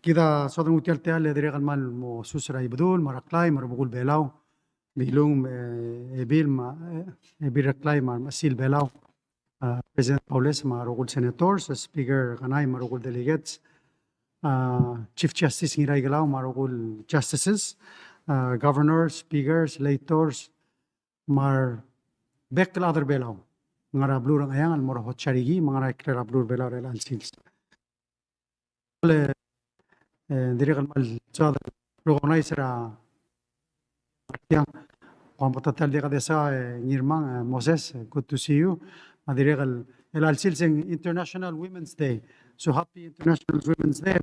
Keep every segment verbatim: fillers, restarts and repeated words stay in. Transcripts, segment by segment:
Kid a soad el nguu tia el techall e dirrek el kmal mo sus er a Ibedul, me a Reklai, me a Rebekul Belau, Bilung, me a Ebil, me a, e, Ebil Reklai, me a, me a Sil Belau, a, President Baules, me a rokui el senators, Speaker Kanai, me a rokui el delegates, a, Chief Justice Ngiraikelau, me a rokui el justices, a, governors, speakers, legislators, me a rebek el chad er a Belau. Ngar er a beluu er a Ngcheangel el mo er a Hotsarihie, me ngar er a ikrel a beluu er a Belau er chelecha el sils. Le, e, dirrek el kmal soad el recognize er a tiang. Kom kuk ta el diak a desa, e, Ngirmang, e, Moses, e, good to see you. A dirrek el, chelecha el sils e ng International Women's Day. So happy International Women's Day.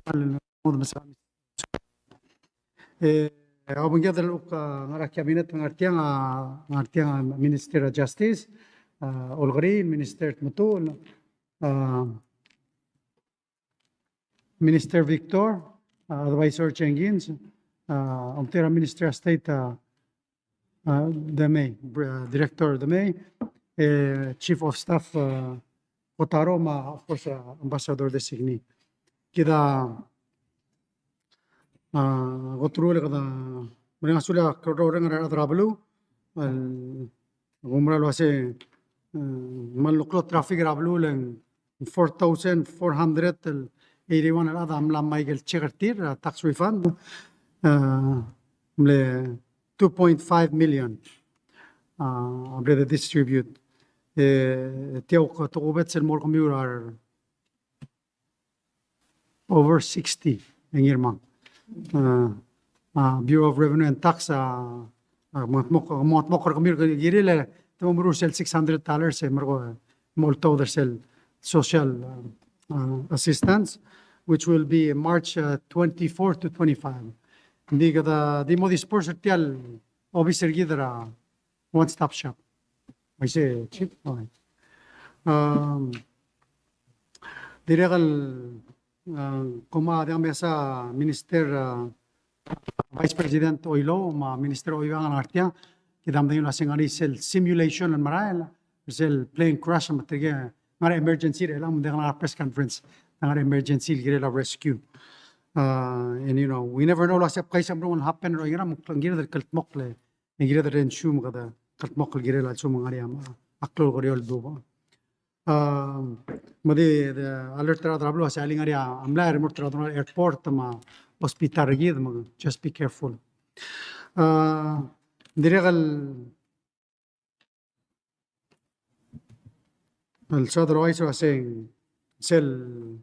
E, a obengked el kuk, a, ngar er a cabinet ngar tiang, a, ngar tiang, a, Minister of Justice, a, Olkeriil, Minister Tmetuchl, a, Minister Victor, a, Advisor Jenkins, a, omtechei er a Minister of State, a, a, Demei, Br-, a, Director Demei, e, Chief of Staff, a, Kotaro, me a, of course, a, Ambassador Designee. Kid a, a, kot el ua kede mereng a suliu el kora orrenges er a rechad er a beluu, el, ak oumera el uase, e, me a klou el traffic er a beluu e ng four thousand four hundred el eighty-one el chad a mla me aike el check er tir, a, tax refund, e, mle two point five million, a, a bla de distribute. E, tia kuk tokubets el mo er kemiu er a over sixty, e Ngirmang. A, a, Bureau of Revenue and Tax, a, a, mo, mo, mo, mo er kemiu el kirir e te mo meruul sel six hundred dollars e merkong, e, mo oltobed er sel social, a, a, assistance, which will be March, a, twenty-four to twenty-five. Ng di kede di mo disperse er tia el obis er kid er a One Stop Shop. Uaisei, Chief? Okay. Um, dirrek el, uh, kom a diak mesa Minister, uh, Vice President Oilouch, me a Minister Oiuang el ngar tiang, kid a medengei el uase ng ngar er ngii sel simulation el merael, sel plane crash me tirke, ngar er a emergency er chelechang, me ng diak ngar er a press conference, ngar er a emergency el kirel a rescue. Uh, and you know, we never know el uase bkais a mrung el happen er oingerang, me ng kired el kldmokl e e kired el ensure me kede kldmokl el kirel a lsekum ng ngar er ngii a, a klou el kerior el dubech. A, me di, di alert er a rechad er a beluu el uase a le ngar er ngii a mlai el remurt er a dongal airport me a hospital er kid me just be careful. A, dirrek el el soad el ouchais el uase ng sel,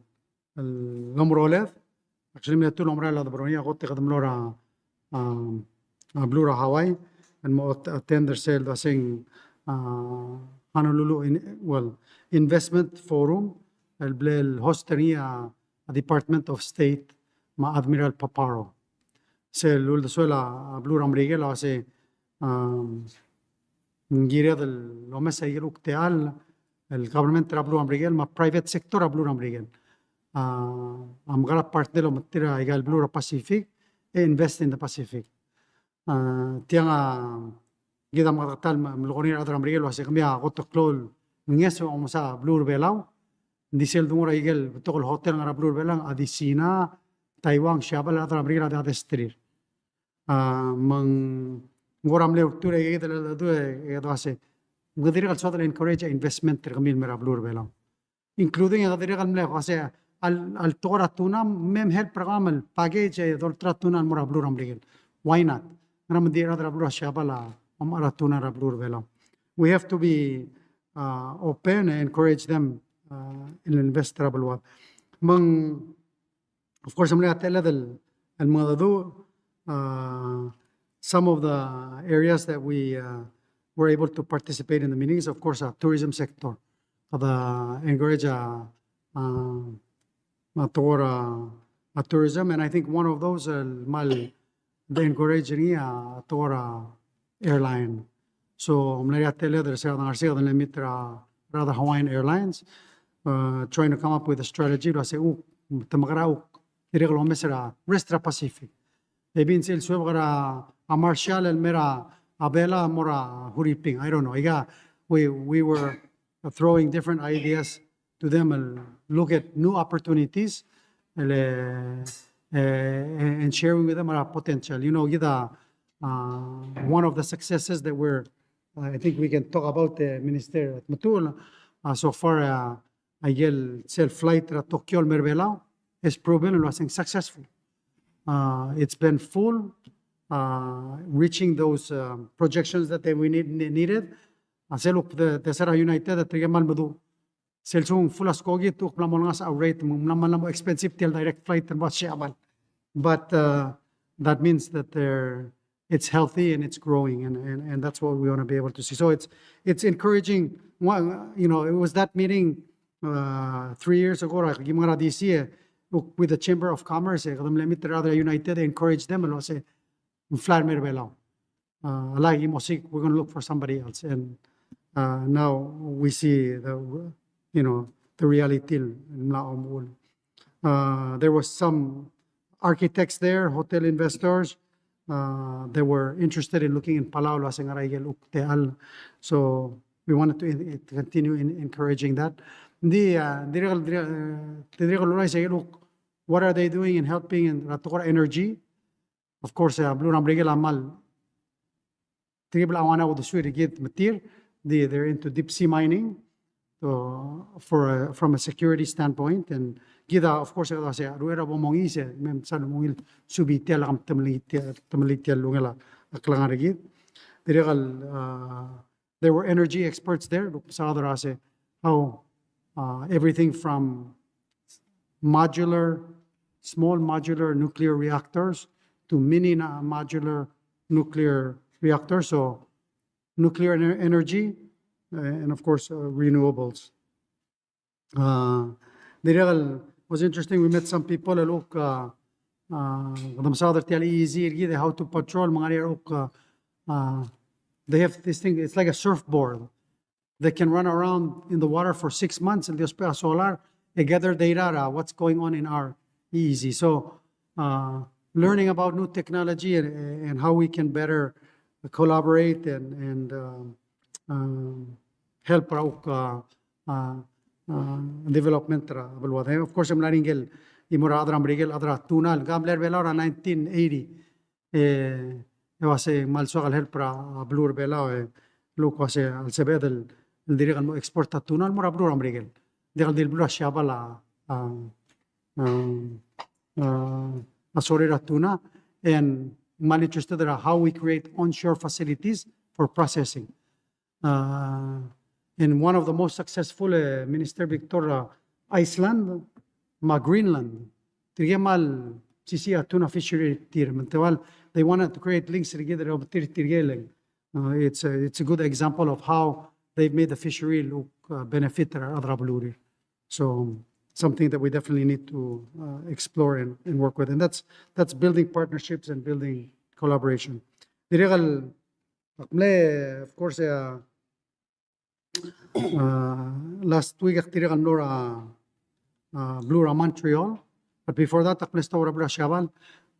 el omeroled. Actually, mle tuu el omerael el deberonii a kot e kede mlo er a, a, a beluu er a Hawaii el mo at-, attend er sel dua se ng, a, Honolulu in-, well, Investment Forum el ble el host er ngii a, a Department of State me a Admiral Paparo. Sel uldesuel a, a beluu er a Merikel a uase, a, ng kired el omes aike el kuk techall el government er a beluu er a Merikel me a private sector er a beluu er a Merikel a, a mekera partner el ometik er aika el beluu er a Pacific e invest in the Pacific. A, tiang a kid a meketeket el melekoi er ngii a rechad er a Merikel el uase kemiu a kot el klou el ngeso el omes a beluu er a Belau. Ng di sel donguu er aike el betok el hotel el ngar er a beluu er a Belau a di Sina, Taiwan, Siabal, a rechad er a Merikel a di a desterir. A, me ng kora mle ultuil er aike el, el, el, el, el uase, me kede dirrek el soad el encourage a investment er kemiu el mei er a beluu er a Belau. Including e kede dirrek el mle uase, a, a tekoi er a tuna, me, me help er kemam el package e dolterau a tuna el mo er a beluu er a Merikel. Why not? Ngera me ng di a rechad er a beluu er a Siabal a, a mo er a tuna er a beluu er a Belau. We have to be, uh, open and encourage them, uh, el invest er a beluad. Me ng Of course, a mle a techelled el, el mengedecheduch, uh, some of the areas that we, uh, were able to participate in the meetings, of course, a tourism sector. Kede encourage a, a, a tekoi er a, a tourism, and I think one of those, uh, el kmal de encourage er ngii a tekoi er a airline. So, mle er ngii a techelled er se er a dengar er sei, kede mle meet er a, er a Hawaiian Airlines, uh, trying to come up with a strategy, el uase, uh, te mekera, uh, dirrek el omes er a rest er a Pacific. E bin sel suebek er a Marshall el mei er a Vela el mo er a Huriping. I don't know. Aika, we, we were throwing different ideas to them and look at new opportunities. El, eh, and, and sharing with them our potential. You know, kid a, uh, one of the successes that we're, uh, I think we can talk about, uh, Minister Tmetuchl, uh, so far, uh, aike el sel flight er a Tokyo el mei er a Belau, has proven el uaseng successful. Uh, it's been full, uh, reaching those, um, projections that they, we need, needed. A sel kuk de, de ser a United, a tirke el kmal meduch. Sel sung full a skoki, te kuk mla mo olengasech a rate, me ng mla, mla mo expensive tia el direct flight er a Siabal. But, uh, that means that they're, it's healthy and it's growing, and, and, and that's what we want to be able to see. So it's, it's encouraging. One, you know, it was that meeting, uh, three years ago, er a ki mla er a D C, e, with the Chamber of Commerce, e, kede mle meet er a United, encourage them, el uase, ng fly er a Belau. Uh, like, you know, we're gonna look for somebody else. And, uh, now we see the, you know, the reality el mla mo uchul. Uh, there was some architects there, hotel investors, uh, they were interested in looking in Palau, el uase ng ngar er a ikel uk techall. So we wanted to, in, to continue in encouraging that. Ng di, uh, dirrek el, dirrek el, uh, dirrek el uaisei el uk, what are they doing in helping er a tekoi er a energy? Of course, uh, beluu er a Merikel a kmal tirke el bla ua ngera uldesuir er kid me tir, di, they're into deep sea mining. So, for a, from a security standpoint, and kid a, of course, kede uase, a uchei er a bo mongiis e, me msa el ungil subii tia el, a kmo te melii tia, te melii tia el ungil a klengar er kid. Dirrek el, uh, there were energy experts there, el kuk mesaod er a se, how, uh, everything from modular, small modular nuclear reactors to mini na-, modular nuclear reactors. So nuclear ener-, energy, uh, and of course, uh, renewables. Uh, dirrek el, was interesting, we met some people el uk, uh, uh, kede mesaod er tia el E E Z er kid, how to patrol, me ng ngar er ngii a uk, uh, uh, they have this thing, it's like a surfboard. They can run around in the water for six months and just pay a solar, they gather data, uh, what's going on in our E E Z. So, uh, learning about new technology and, and how we can better collaborate and, and, um, um, help er a uk, uh, uh, uh, development er a beluad. Of course, e mla er ngii el, e mo er a chad er a Merikel, chad er a tuna, el ngar er a Belau er a nineteen eighty. E, e uase ng kmal soak el help er a beluu er a Belau, e, el uk uase a lsebeched el, el dirrek el mo export a tuna el mo er a beluu er a Merikel. Ng diak el di el beluu er a Siabal a, a, a, a, a sorir a tuna, and ng kmal interested er a how we create onshore facilities for processing. Uh, and one of the most successful, uh, Minister Victor, uh, Iceland, me a Greenland. Tirke a kmal sisiich a tuna fishery er tir. Me ng teua el, they wanted to create links er kid er a tir, tirke el. Uh, it's a, it's a good example of how they've made the fishery look, uh, benefit er a rechad er a belurir. So something that we definitely need to, uh, explore and, and work with. And that's, that's building partnerships and building collaboration. Dirrek el Ak mle, of course, uh, uh, last week ak dirrek el mlo er a, uh, beluu er a Montreal. But before that, ak mle stoa er a beluu er a Siabal,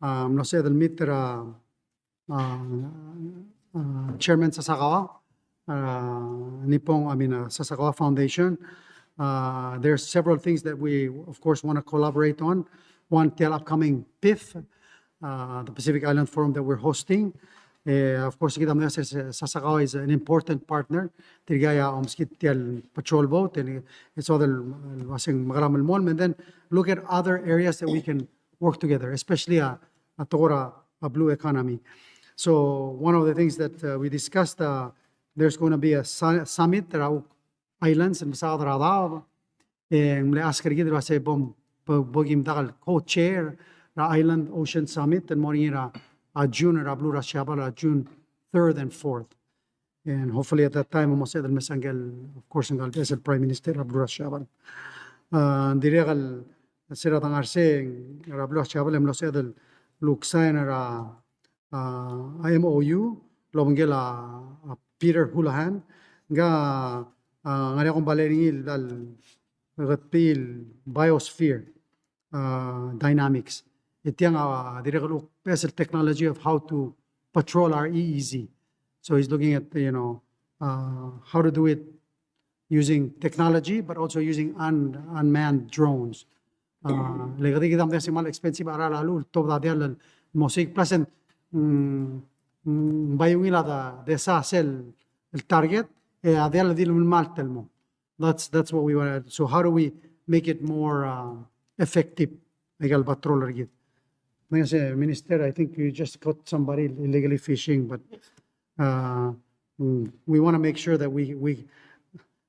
uh, mlo sebeched el meet er a, uh, uh, Chairman Sasakawa, uh, Nippon, I mean, uh, Sasakawa Foundation. Uh, there's several things that we, of course, want to collaborate on. One, tia el upcoming PIF, uh, the Pacific Island Forum that we're hosting. Eh, of course, kid a mle uase Sasakawa is an important partner. Tirka a omeskid tia el patrol boat, and it's other, uh, uase ng mekerang el mo, and then look at other areas that we can work together, especially a, a tekoi er a blue economy. So one of the things that, uh, we discussed, uh, there's going to be a su-, summit er a islands el mesaod er a daob. E ng mle ask er kid el uase bo, bo, bo kim diak el co-chair er a Island Ocean Summit el mo er ngii er a, a June er a beluu er a Siabal er a June third and fourth. And hopefully at that time, mo sebeched el mesa ngike el, of course, ngike el beches el Prime Minister er a beluu er a Siabal. Uh, ng dirrek el, se er a dengar er sei, er a beluu er a Siabal e mlo sebeched el luk sign er a a, a M O U, el obengkel a, a Peter Houlihan, ngka, a, ngar er ngii a kombalii er ngii el, el, el biosphere, a, dynamics. E tiang a, dirrek el beches el technology of how to patrol our E E Z. So he's looking at, you know, uh, how to do it using technology, but also using un-, unmanned drones. A, le kede kid a mle se kmal expensive a cheral a lluich el tobed a diall el mo siik plus e ng, mm, mm, bai ungil a de, de sa sel el target, e a diall di le melemalt el mo. That's, that's what we want. So how do we make it more, uh, effective? Aika el patrol er kid. Like I say, Minister, I think you just caught somebody illegally fishing, but, uh, mm, we want to make sure that we, we,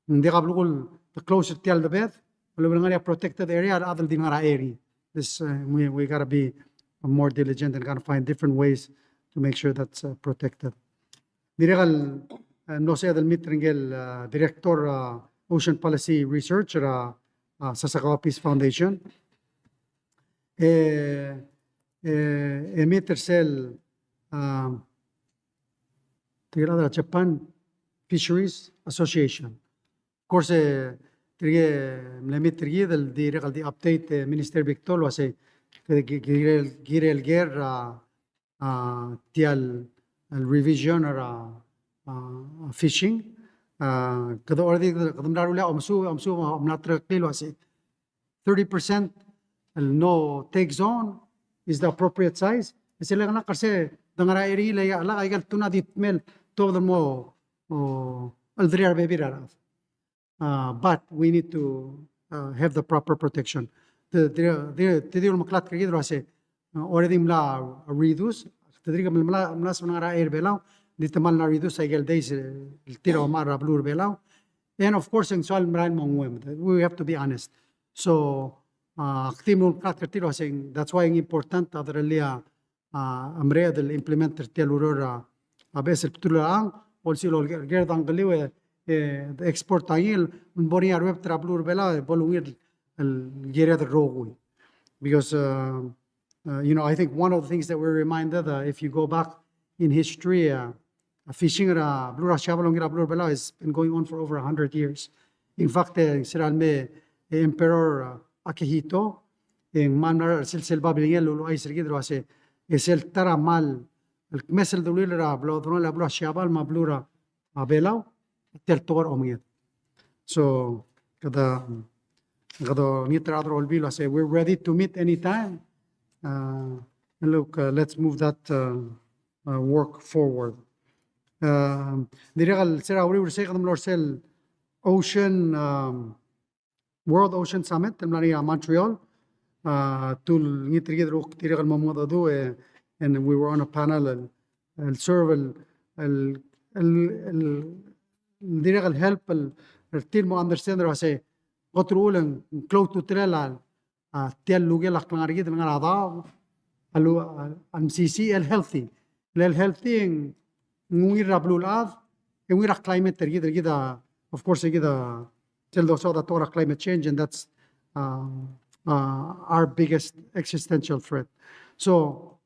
ng diak a belkul el close er tia el debed, a lebo el ngar er ngii a protected area, a chad el di ngar er a area. This, uh, we, we gotta be more diligent and gotta find different ways to make sure that's, uh, protected. Dirrek el, eh, mlo sebeched el meet er ngike el, eh, Director, eh, Ocean Policy Research er a, eh, Sasakawa Peace Foundation. E, e, e meet er sel, eh, tirke el chad er a Japan Fisheries Association. Of course, eh, tirke el mle meet er kid el dirrek el di update, eh, Minister Victor el uasei, kede ki-, kirel, kirel ker a, a, tia el, el revision er a, a, fishing. A, kede already, kede mla rullii a omesuub, omesuub, a mla terekeklii el uasei thirty percent el no take zone is the appropriate size. E sel ngar er a kerse, de ngar er a area el, a, aika el tuna di mle tobed el mo, o, el dirrek er a bebil er a rechad. Uh, but we need to, uh, have the proper protection. Te, te, te, te di el meklatk er kid el uasei, uh, already mla reduce, te dirk mla, mla, mla sebechel ngar er a area er a Belau, di te mla reduce aike el days, eh, el tir a omechar er a beluu er a Belau. And of course, e ng soal merael el mo nguu. We have to be honest. So, uh, ak di mlo meklatk er tir el uasei, that's why important a derellii a a, a mereched el implement er tia el ureor er a, a beches el bdelul a chang, olsiich el oker, oker a dangkeliu e, e, export a ngii, me bo er ngii a ruebet er a beluu er a Belau, e bo lungil el kired el rokui. Because, uh, uh, you know, I think one of the things that we're reminded, uh, if you go back in history, uh, a fishing er a beluu er a Siabal el ungil er a beluu er a Belau has been going on for over a hundred years. In fact, eh, se er a leme, eh, Emperor, eh, Akihito, e ng kmal mla er sel, sel babilngel el uluuchais er kid el uasei, e sel ta er a kmal, el kmes el dulii er a blo, dulii er a beluu er a Siabal me a beluu er a, a Belau, tia el tekoi er a omenged. So, kede, kede ngii er a rechad er a Olbiil el uasei, we're ready to meet anytime. Uh, look, uh, let's move that, uh, uh, work forward. Um, dirrek el se er a uriul er sei kede mlo er sel Ocean, um, World Ocean Summit, el mla er ngii a Montreal, uh, te olengit er kid el kuk dirrek el mo mengedecheduch, e, and we were on a panel, el, el serve, el, el, el, el, el dirrek el help, el, er tir el mo understand er a se, kot el uchul e ng klou a ultutelel a a, tia el lukel a klengar er kid el ngar er a daob, a lu-, a, a mesisiich el healthy. El healthy e ng ungil er a beluulechad, e ungil er a climate er kid, er kid a, of course, er kid a, sel dosaod a tekoi er a climate change, and that's, uh, uh, our biggest existential threat. So,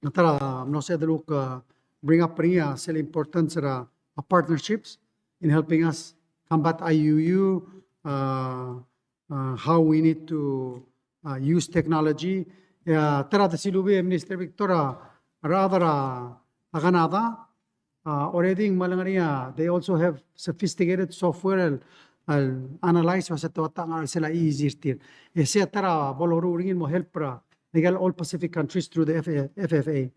a ta er a mlo sebeched el kuk, uh, bring up er ngii a sel importance er a, a partnerships in helping us combat I U U, uh, uh, how we need to, uh, use technology. E a ta er a desilubii e Minister Victor, a rechad er a Canada, uh, already ng mle ngar er ngii a, they also have sophisticated software el, el analyze el uase te ua ta ngar er sel E E Z er tir. E sei a ta er a bo loruul er ngii el mo help er a, aike el all Pacific countries through the F-, F F A.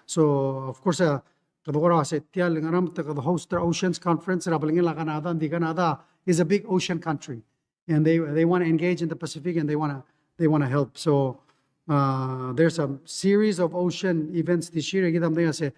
So, of course, uh, kede kora se tia el ngar er a, me te kede host er a Oceans Conference er a belngel a Canada, ng di Canada is a big ocean country. And they, they wanna engage in the Pacific and they wanna, they wanna help. So, uh, there's a series of ocean events this year. Kid a medengei a se,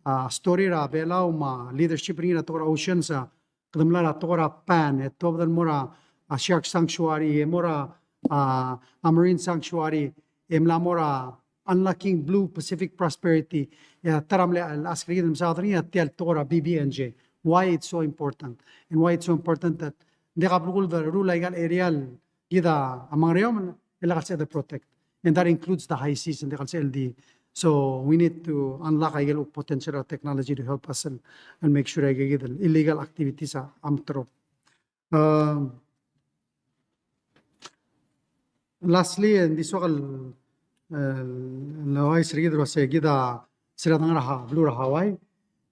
uh, story er a Belau me a leadership er ngii er a tekoi er a oceans, uh, kede mla er a tekoi er a PAN, e tuobed el mo er a, a shark sanctuary, e mo er a, a, a marine sanctuary, e mla mo er a unlocking blue Pacific prosperity. E a ta er a mle, el ask er kid el mesaod er ngii a tia el tekoi er a B B N J. Why it's so important? And why it's so important that ng diak a belkul el deruul aika el area el kid a mengereomel, e lak el sebeched el protect. And that includes the high seas, ng diak el sebechel di. So we need to unlock aike el potential er a technology to help us and, and make sure aike kid el illegal activities a, a meterob. Um, lastly, e ng di soak el, el ouchais er kid el uase kid a se er a dengar er a beluu er a Hawaii,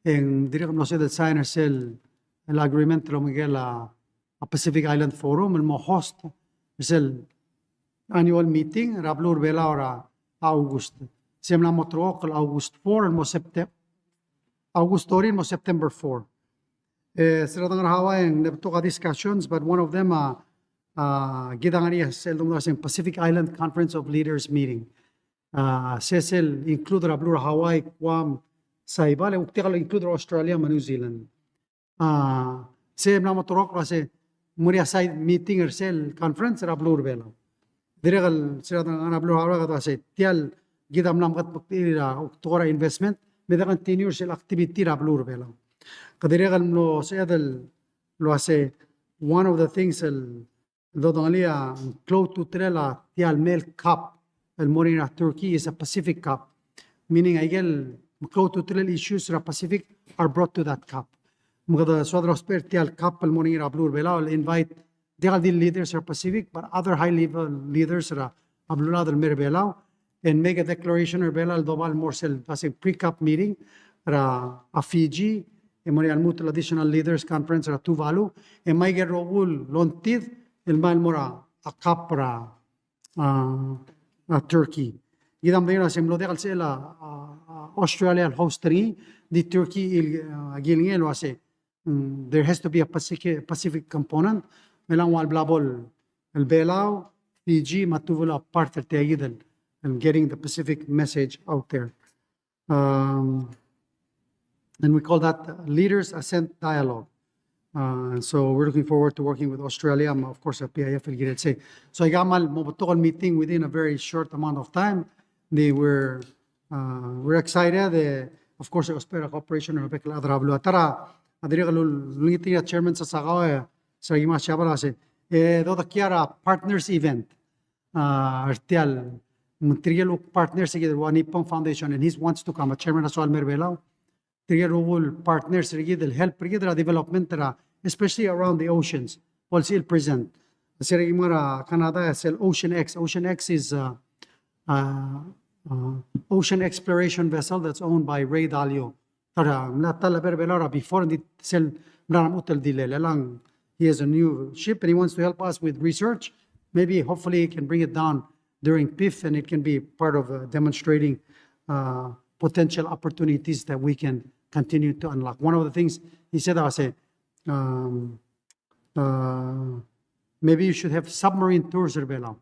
e ng dirrek el mlo sebeched el sign er sel, el agreement el omekekerei a, a Pacific Island Forum, el mo host er sel annual meeting er a beluu er a Belau er a August. Se mla mo ulterekokl el August four el mo Septem-, August thirty el mo September four. E, se er a dengar er a Hawaii e ng betok a discussions, but one of them, a, a, kid a ngar er ngii a sel domdasu el Pacific Island Conference of Leaders meeting. A, se sel include er a beluu er a Hawaii, Guam, Saipan, e kuk diak el include er a Australia me a New Zealand. A, se mla mo ulterekokl el uase ng mo er ngii a side meeting er sel conference er a beluu er a Belau. Dirrek el se er a dengar er a beluu er a Hawaii a kede uase tia el kid a mla mekedmeklii er a, a tekoi er a investment, me de continue er sel activity er a beluu er a Belau. Kede dirrek el mlo sebeched el uase one of the things el dodengelii a klou a ultutelel a tia el mle COP el mo er ngii er a Turkey is a Pacific COP. Meaning, aike el klou a ultutelel issues er a Pacific are brought to that COP. Me kede soad el ousbech er tia el COP el mo er ngii er a beluu er a Belau el invite diak el di leaders er a Pacific, but other high level leaders er a beluulechad el mei er a Belau, and make a declaration er a Belau el doba el mo er sel, uase, pre-COP meeting er a, a Fiji, e mo er ngii a lmuut el additional leaders conference er a Tuvalu, e me aike el rokui el ongtid el mei el mo er a, a COP er a, a, a Turkey. Kid a medengei el uase ng mlo diak el sebechel a, a, a Australia el host er ngii, di Turkey el, a, kilengei el uase, mm, there has to be a Pacific, Pacific component. Me ng ua el bla bo el Belau, Fiji, me a Tuvalu a part er tia kid el, el getting the Pacific message out there. Um, and we call that Leaders Ascent Dialogue. Uh, and so we're looking forward to working with Australia, and of course, a PIF el kirel sei. So aika a mle mo betok el meeting within a very short amount of time. They were, uh, we're excited. Eh, of course, e ousbech er a cooperation er a bek el chad er a beluu. A ta er a, a dirrek el ul-, ulengitii a Chairman Sasakawa, e, se er a ki mla er a Siabal a se, e, dodekiak a partners event. A, er tia el, mm, tirke el uk partners er kid el ua Nippon Foundation, and he wants to come, a chairman a soal el mei er a Belau. Tirke el rokui el partners er kid el help er kid er a development er a, especially around the oceans. Bo lsebechir el present. Se er a ki mla er a Canada, e sel Ocean X. Ocean X is a, a, a ocean exploration vessel that's owned by Ray Dalio. Ta er a mla ta el lebo er a Belau er a before, ng di sel mla er a mechut el dilel. E le ng, he has a new ship and he wants to help us with research. Maybe, hopefully, he can bring it down during PIF and it can be part of, uh, demonstrating, uh, potential opportunities that we can continue to unlock. One of the things he said, I say, um, uh, maybe you should have submarine tours er a Belau.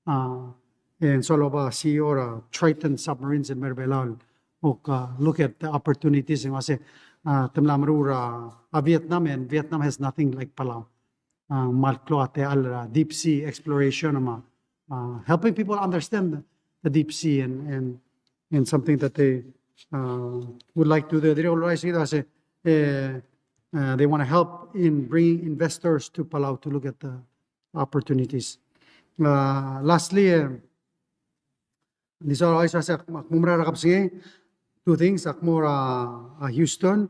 Uh, and so a lebo a CEO er a Triton Submarines el mei er a Belau el uk, uh, look at the opportunities, and uase, uh, te mla meruul er a, a Vietnam, and Vietnam has nothing like Palau. Uh, me a klou a techall er a deep sea exploration, me a, uh, helping people understand the deep sea and, and, and something that they, uh, would like to do. They realize it as a, uh, uh, they want to help in bringing investors to Palau to look at the opportunities. Uh, lastly, uh, this is always as a, ak mo mera er a kebesengei, two things, ak mo er a, a Houston,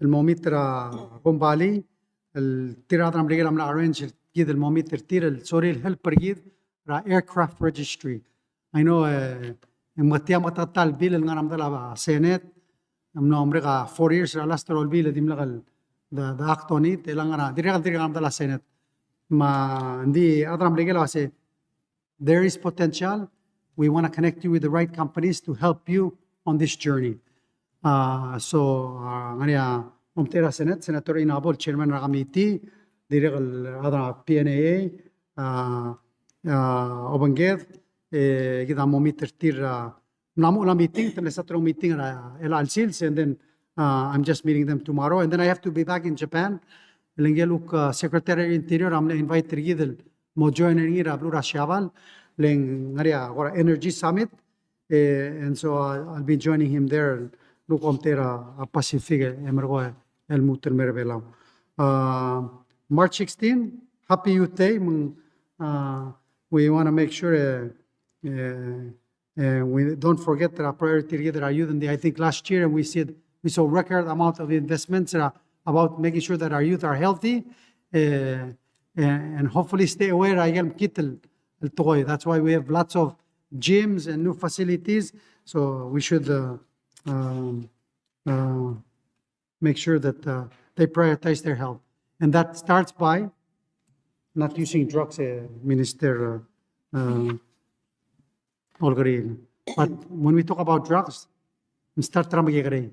el mo meet er a kombalii, el tir a rechad er a Merikel a mla arrange er kid el mo meet er tir el sorir el help er kid er a aircraft registry. I know, eh, e ng mo tia mo ta el bill el ngar er a medal a Senate, e mlo merek a four years er a last er a bill e dimlak el, the, the act on it, e le ngar er a, dirrek el, dirrek el ngar er a medal a Senate. Me ng di a rechad er a Merikel a uase, there is potential. We want to connect you with the right companies to help you on this journey. Uh, so, uh, ngar er ngii a omtechei er a Senate, Senator Inabo, chairman er a committee, dirrek el chad er a PNAA, uh, uh, obengked, e kid a mo meet er tir, uh, mla mo er a meeting, te mle start er a meeting er a, el chelecha el sils, and then, uh, I'm just meeting them tomorrow, and then I have to be back in Japan. Le ngike el uk, uh, Secretary Interior a mle invite er kid el mo join er ngii er a beluu er a Siabal, le ng ngar er ngii a kora Energy Summit, eh, and so I'll, I'll be joining him there, el uk omtechei er a, a Pacific, e merekong e lmuut el mei er a Belau. Uh, March sixteen, Happy Youth Day, me ng, uh, we want to make sure, uh, uh, and we don't forget that our priority to get our youth. And I think last year, and we said we saw record amount of investments, uh, about making sure that our youth are healthy, uh, and, and hopefully stay aware, aike el mekngit el, el tekoi. That's why we have lots of gyms and new facilities. So we should, uh, um, uh, make sure that, uh, they prioritize their health. And that starts by not using drugs, uh, Minister, uh, uh, Olkeriil. But when we talk about drugs, ng start er a mekekerei.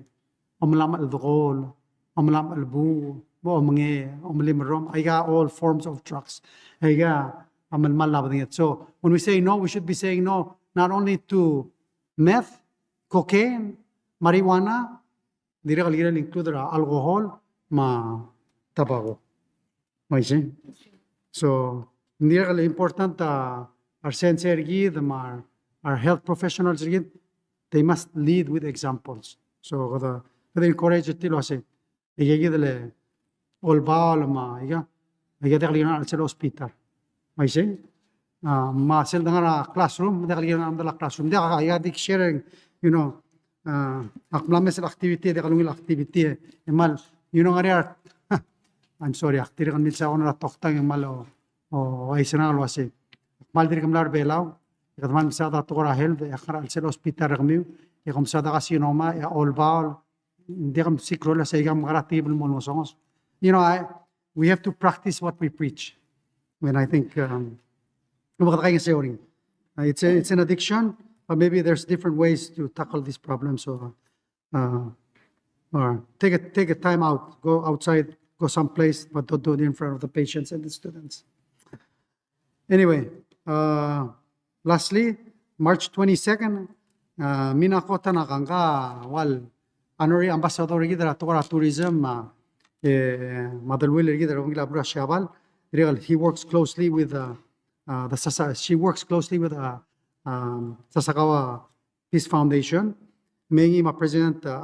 Omelamech el dekool, omelamech el buu, bo omengei, omelim el rrom, aika all forms of drugs. Aika a melemall a bedenged. So when we say no, we should be saying no not only to meth, cocaine, marijuana, dirrek el kirel include er a alcohol me a tobacco. Uaisei. So, dirrek el important a, a resensei er kid me a, a health professionals er kid, they must lead with examples. So, kede, kede encourage er tir el uasei, aika kid el olbaol me aika, aika diak el kirel ngar er a chelsel hospital. Uaisei? A, me sel dengar er a classroom, diak el kirel ngar er a classroom. Diak, aika di sharing, you know, a, ak mla mes el activity, diak el ungil activity, e kmal, you know, ngar er ngii a, I'm sorry, ak dirrek el milsa a one er a toktang, e kmal o, o, uaisei er ngak el uasei. Ak kmal dirk mla er a Belau, e kede kmal mesaod a tekoi er a health, e ak ngar er a chelsel hospital er kemiu, e kom mesaod a carcinoma, e a olbaol, ng diak msiik a rolel a sei, aika mekera a tekib el mo ngesonges. You know, I, we have to practice what we preach. And I think, um, uh, it's a, it's an addiction, but maybe there's different ways to tackle this problem. So, uh, or take a, take a time out, go outside, go someplace, but don't do it in front of the patients and the students. Anyway, uh, lastly, March twenty-second, uh, ngii a kot el kangka, well, honorary ambassador er kid er a tekoi er a tourism, uh, e, me a deleuill er kid er a ungil a beluu er a Siabal, dirrek el he works closely with, uh, uh, the Sasa-, she works closely with, uh, um, Sasakawa Peace Foundation. Me ngii me a President, uh,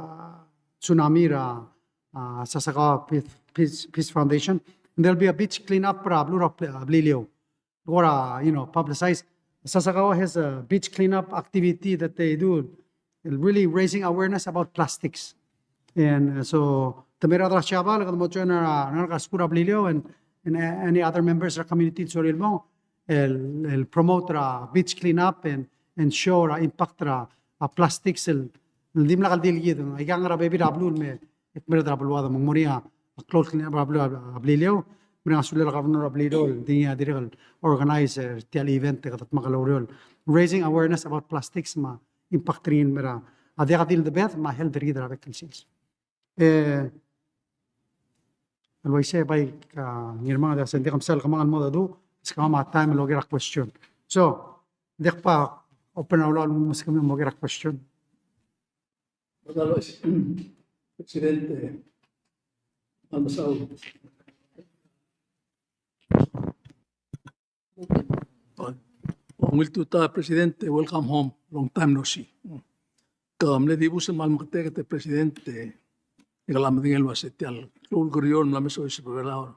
Tsunami er a, uh, Sasakawa Peace, Peace, Peace Foundation. And there'll be a beach cleanup er a beluu er a Ble-, uh, Beliliou. Or, uh, you know, publicize. Sasakawa has a beach cleanup activity that they do, really raising awareness about plastics. And, uh, so, te mei er a rechad er a Siabal, kede mo join er a, er a skuul er a Beliliou and, and any other members er a community el sorir el mong, el, el promote er a beach cleanup and, and show er a impact er a, a plastics el, el dimlak el di el kid. Aika ngar er a bebil er a beluu el me e kmeed er a beluad me ng mo er ngii a klou el clean up er a beluu er a Beliliou. Mereng a sulel a governor er a Beliliou el di ngii a dirrek el organize er tia el event e kede dmak el oureor el raising awareness about plastics me a impact er ngii el mei er a diak di el debed me a health er kid er a bek el sils. E, el uaisei bai, a, Ngirmang, a diak se ng diak msal kemam el mo dedu, se kemam a time el oker a question. So, diak pa open a ulaol el mo se kemam el oker a question. Presidente, a mesaul. Ungil tutau, Presidente, welcome home, long time no see. Ke mle dibus el kmal meketeket, Presidente, e ke mla medengei el uase tia el klou el kerior el mla mesa Oisei er a Belau el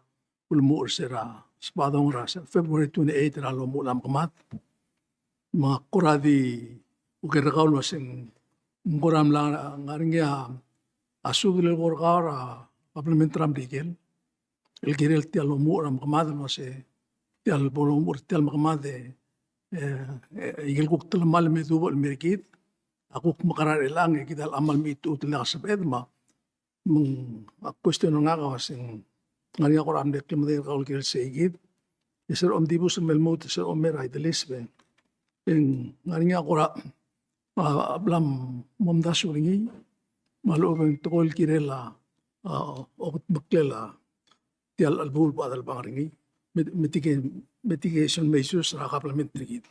ulemuchel er se er a Sbadong er a February twenty-eight er a lomuchel a mekemad. Me ak kora di oker er kau el uase ng kora mla ngar er ngii a subed el ko er kau er a kabelment er a Merikel el kirel tia el lomuchel er a mekemad el uase tia el bo lomuchel er tia el mekemad e, e, e ikel kuk telemall el me dubech el mei er kid a kuk mekerang er chelechang e kid a locha kmal mechitechut el diak a sebeched me Me ng, a question er ngak a uase ng ngar er ngii a kora mle klemedengei er kau el kirel sei kid. E se er a omdibus el me lmuut, se er a omer a Idelis, be ng ngar er ngii a kora, a, a bla momdasu er ngii me a lechub e ng tekoi el kirel a, a, okedmeklel a tia el chelebuul el bo delebangel er ngii, mit-, mitige-, mitigation measures er a kabelment er kid.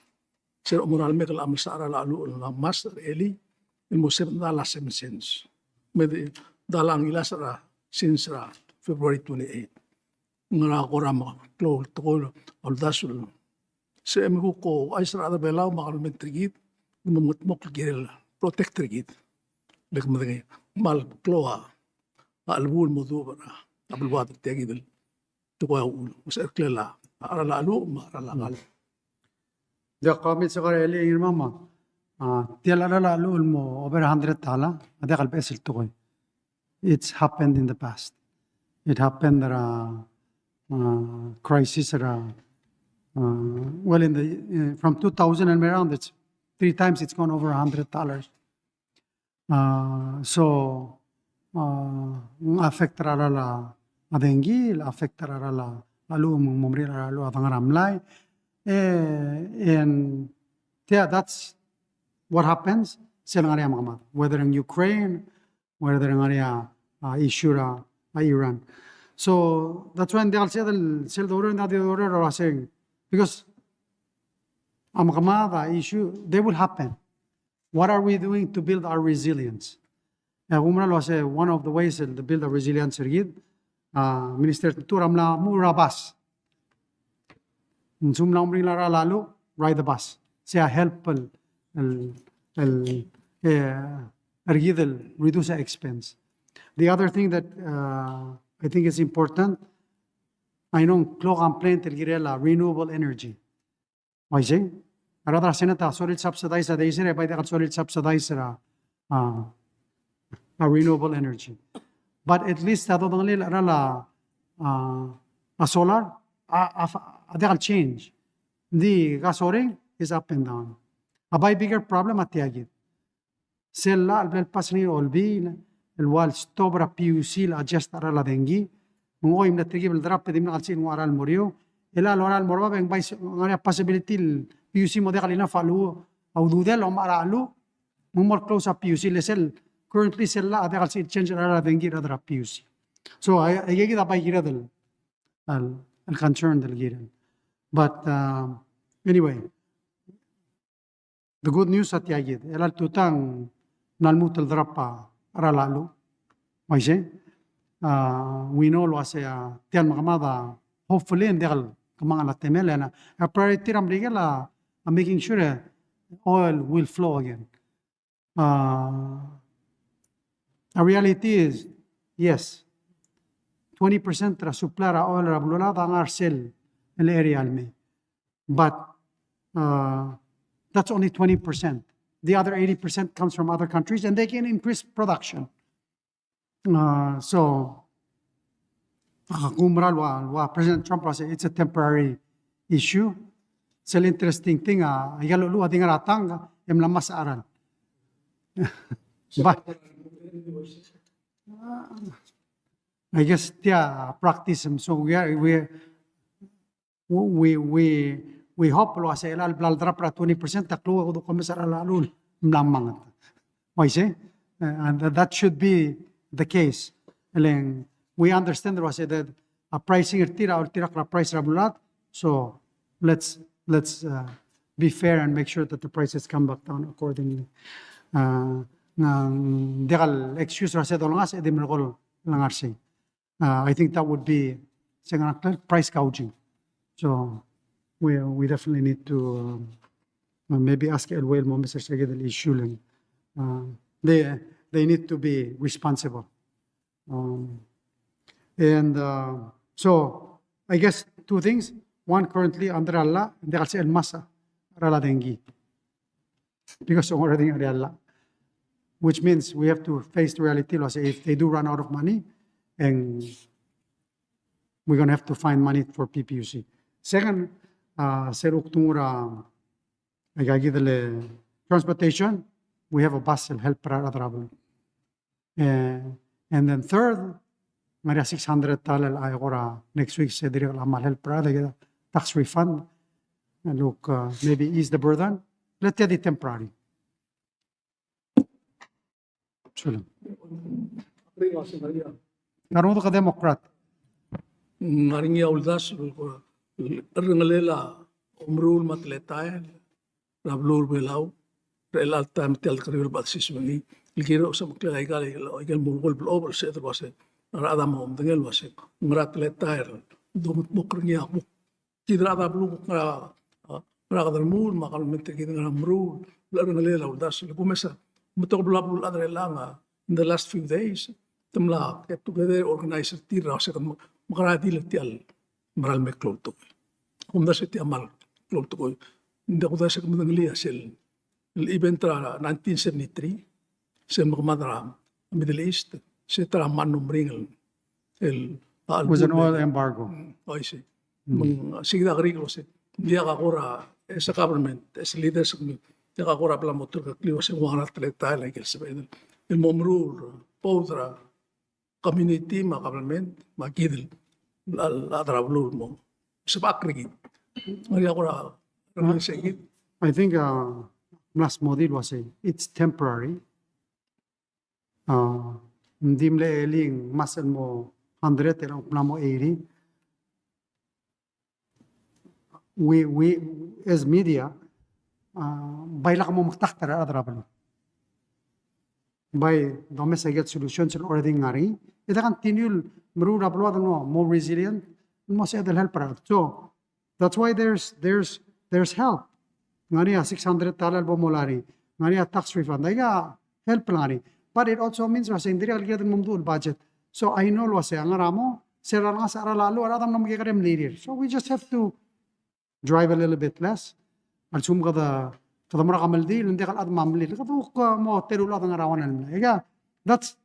Se er a omo er a lemek el mla mesa er a llach el ngmasech er a elii el mo sebeched a seven cents. Me de, de ngilai er a since er a February twenty-eight. Ngera kora me klou el tekoi el uldasu el. Se me kuk ouchais er a rechad er a Belau me a kabelment er kid, me mengedmokl el kirel protect er kid. Le kmedengei, kmal klou a, a chelebuul el mo duubech er a beluad er tia kid el tekoi a uchul. Me se er a klel a, a cheral a cheluch me a cheral a kall. Diak, comment se kar elii, Ngirmang, me a, a, tia el cheral a cheluch el mo over a hundred dollar, a diak el beches el tekoi. It's happened in the past. It happened er a, a, crisis er a, a, well, in the, uh, from two thousand and around, it's three times it's gone over a hundred dollars. A, so, a, ng affect er a cheral a dengki, el affect er a cheral a cheluch, me ng mo meringel er a cheral a cheluch a dengar a mlai. E, and, yeah, that's, what happens, sel ngar er ngii a mekemad. Whether in Ukraine, whether ngar er ngii a, a, issue er a, a, Iran. So that's why ng diak el sebeched el, sel doureor, ng diak di doureor er a uaseng. Because a mekemad a issue, they will happen. What are we doing to build our resilience? E a kumerang el uase one of the ways to build a resilience er kid, a, Minister Tmtur a mla mo er a bus. Ng soam el mla meringel a ralm, ride the bus. Sei a help el, el, el, e, er kid el reduce a expense. The other thing that, uh, I think is important, a ng klou a complaint el kirel a renewable energy. Uaisei, a rechad er a Senate a sorir el subsidize a deiser, e bai diak el sorir el subsidize er a, a, a renewable energy. But at least a dodengelii el cheral a, a, a solar, a, a, a diak el change. Ng di gasoline is up and down. A bai bigger problem a tia kid. Sel llach el bla el pass er ngii er a Olbiil, el ua el stop er a PUC el adjust a cheral a dengki, me ng oi mle telkib el drop e dimlak el sebechir el nguu a cheral el mo er eou, e a locha el mo er bab e ng bai s-, ngar er ngii a possibility el PUC mo diak el enough a cheluch, a ududel a omechar a cheluch, me ng mo close a PUC, le sel currently sel llach a diak el sebechir el change a cheral a dengki er a rechad er a PUC. So, a, aika kid a bai kired el, el, el concern el kirel. But, uh, anyway, the good news a tia kid, e a tutang ng mla lmuut el drop a cheral a cheluch. Uaisei, a, we know el uase a tia el mekemad a hopefully ng diak el kemanget a temel, e a priority er a Merikel a, a making sure oil will flow again. A, a reality is, yes, twenty percent er a supply er a oil er a beluulechad a ngar er sel, el area el mei. But, uh, that's only twenty percent. The other eighty percent comes from other countries, and they can increase production. Uh, so, a kumerang el ua, ua President Trump a uase, it's a temporary issue. Sel interesting thing, a, aika el cheluch a di ngar er a tank, e mla ngmasech a cheral. But, uh, I guess tia practice, so we are, we, we, we, we hope el uase a cheral a bla el drop er a twenty percent, a klou e kede omes er a cheral a cheluch el mla manget. Uaisei? Uh, and that, that should be the case. E le ng, we understand el uase that a pricing er tir a, tirka el price er a beluulechad. So let's, let's, uh, be fair and make sure that the prices come back down accordingly. Uh, ng diak el excuse er a se dolengasech e di merekong el ngar sei. Uh, I think that would be, se ng ngar er a price gouging. So we, we definitely need to, um, uh, maybe ask Elway el mo omes er se kid el issue el ng. Uh, they, they need to be responsible. Um, and, uh, so I guess two things. One, currently under a llach, ng diak el sebechel el ngmasech a cheral a dengki. Because ng already ngar er a llach. Which means we have to face the reality el uase if they do run out of money, and we're gonna have to find money for PPUC. Second, uh, sel kuk tmuu er a, aika kid el transportation, we have a bus el help er a rechad er a beluu. Eh, and then third, ng ngar er ngii a six hundred tala el a kora next week se dirrek el kmal help er a rechad, tax refund. And look, uh, maybe ease the burden. Le tia di temporary. Sulang. Ngar er ngii a Democrat. Ng ngar er ngii a uldasu el ko, cherrengelel a omeruul me a teletael er a beluu er a Belau er chelecha el taem, tia el dekeriu el bla desiseb er ngii el kirel a osemeklel aika el, aika el mo ulekoi el blechob el sebeched el uase a rechad a mo medengei el uase ngera teletael el dometmokl er ngii a kuk kid el rechad er a beluu, ngera, a, ngera kede remuul, me a kabelment er kid ngera meruul, el cherrengelel a uldasu. Le kumes a, me te ko el bla beluulechad er chelechang a, in the last few days, te mla get together, organize er tir er a uase kede me-, mekera di le tia el mera el me klou el tekoi. Kumdasu e tia el kmal klou el tekoi. Ng diak kudasu e kede medengelii a sel el event er a nineteen seventy-three, se el mekemad er a Middle East, se ta er a mano meringel el, el, a, was an oil embargo. Mm, oh, I see. Mm. Me ng, se kid a kerik el uase, ng diak a kora, as a government, as a leaders, ng diak a kora bla mo ulterekokl el uase ng ua ngera teletael aike el sebeched el mo meruul, both er a community me a government me a kid el, el, el chad er a beluu el mo sebechakl er kid. Ng diak a kora, uh, se kid. I think, uh, mla smodii el uasei, it's temporary. A, ng di mle elii, mas el mo hundred, e ng mla mo eighty. We, we, as media, a, bai lak mo mektakl er a rechad er a beluu. Bai domes aike el solutions el already ngar er ngii. E de continue el meruul er a beluad el mo, mo resilient, mo sebeched el help er a rechad. So, that's why there's, there's, there's help. Ngar er ngii a six hundred dollar el bo molai er ngii. Ngar er ngii a tax refund. Aika help el ngar er ngii. But it also means el uasei ng dirrek el kired el mo meduch el budget. So I know el uasei a ngar er a mo, se er a lengasech er a cheral a llach, a rechad a mla mekekerei el mlirir. So we just have to drive a little bit less. A lsekum kede, kede mo er a kemeldiil, ng diak el chad me a mlil. Kede kuk mo teru el chad a ngar er a one el mlai. Aika, that's,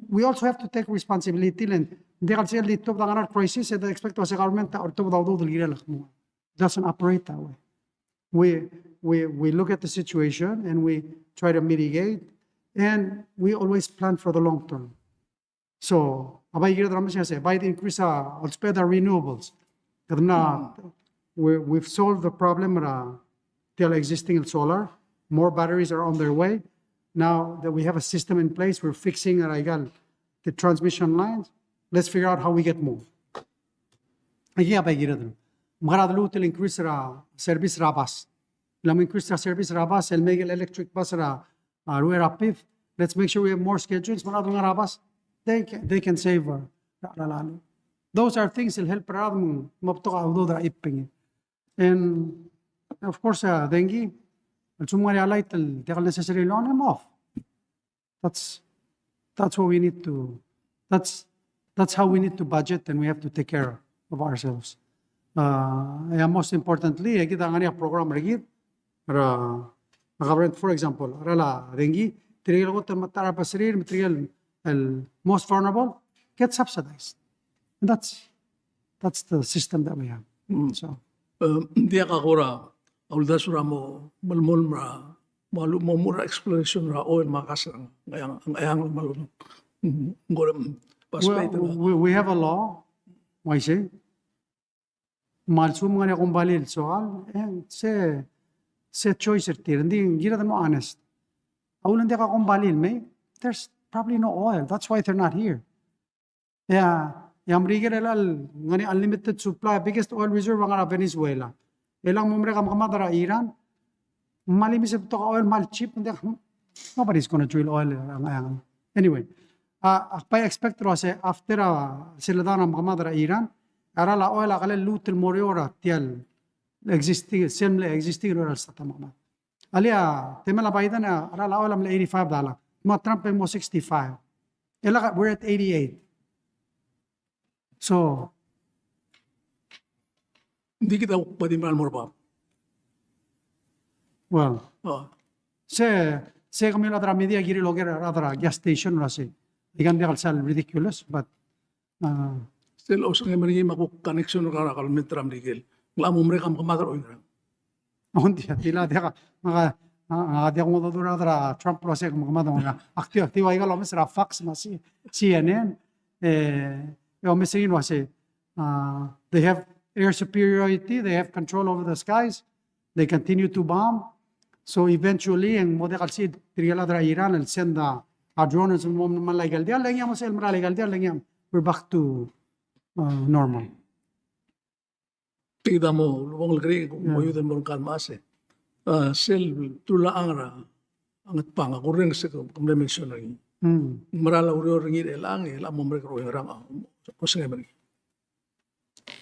we also have to take responsibility, le ng diak el sel di tuobed a ngar er a crisis, e de expect el uasei government a oltobed a udoud el kirel a kmo. Doesn't operate that way. We, we, we look at the situation and we try to mitigate, and we always plan for the long term. So, a bai kired er a mesa e sei, bai di increase a, a ousbech a renewables. Kede mla, we, we've solved the problem er a, tia el existing solar. More batteries are on their way. Now that we have a system in place, we're fixing er aika el, the transmission lines. Let's figure out how we get more. Aike a bai kired el. Me kede lmuut el increase er a service er a bus. Le mo increase er a service er a bus, el mei aike el electric bus er a, a, rullei er a PIF. Let's make sure we have more schedules. Me a rechad el ngar er a bus, they can, they can save, uh, er a, er a, er a. Those are things el help er a rechad me, me betok a udoud er a chip er ngii. And of course, uh, dengki, a lsekum ng ngar er ngii a light el diak el necessary el on, off. That's, that's what we need to, that's, that's how we need to budget, and we have to take care of ourselves. Uh, and most importantly, e kid a ngar er ngii a program er kid, er a, a government, for example, er a dengki, tirke el kot el metacherbesul, tirke el most vulnerable, get subsidized. And that's, that's the system that we have. Mm. So. Eh, ng diak a kora uldasu er a mo melemolem er a, mo, mo, mo er a exploration er a oil me a gas er a Ngcheangel, Ngcheangel me a lechub. Mm, ng kora, mm, participate. Well, we, we have a law, uaisei. Me a lsekum ng ngar er ngii a kombalii el soal, e, se, se choice er tir. Ng di, ng kired el mo honest. A uchul e ng diak a kombalii el mei, there's probably no oil. That's why they're not here. E a, e a Merikel el ngar er ngii a unlimited supply, biggest oil reserve a ngar er a Venezuela. E le ng mo merek a mekemad er a Iran, me a limited betok a oil, me a cheap, ng diak, nobody's gonna drill oil. Anyway, a, ak bai expect el uasei after a, sel ledu a mekemad er a Iran, a cheral a oil a kelel lmuut el mo er eou er tia el existing, sel mle existing er a stat a mekemad. Alii a, temel a Biden a, a cheral a oil a mle eighty-five dollar. Me a Trump e ng mo sixty-five. E le, we're at eighty-eight. So, ng di kid a kuk bai di merael el mo er bab. Well, oh, se, se kemiu el chad er a media a kirir el oker er a rechad er a gas station el uasei, aika ng diak el sal ridiculous, but, uh, sel osengem er ngii me a kuk connection er a kabelment er a Merikel. Ng locha mo merek a mekemad er a oingerang. Ng di, di le diak, me a, a, a diak mo dodura er a Trump el uasei me kemad a, ak di, ak di ua ika el omes er a Fox me a C-, C N N, e, e omes er ngii el uasei, a, they have air superiority, they have control over the skies, they continue to bomb. So eventually, e ng mo diak el sebechir tirke el chad er a Iran el send a, a drone el mo melai aike el diall, e le ng mo sel mera el aike el diall, e le ng, we're back to, uh, normal. Tia kid a mo ulebongel el kerik, yeah, mo youth el mo er ngka el mechas. A, sel tulachang er a Ngatpang, a kurrenges e ke mle mention er ngii. Hmm. Mera el oureor er ngii er chelechang, e le mo merek er a oingerang, a, osengem er ngii.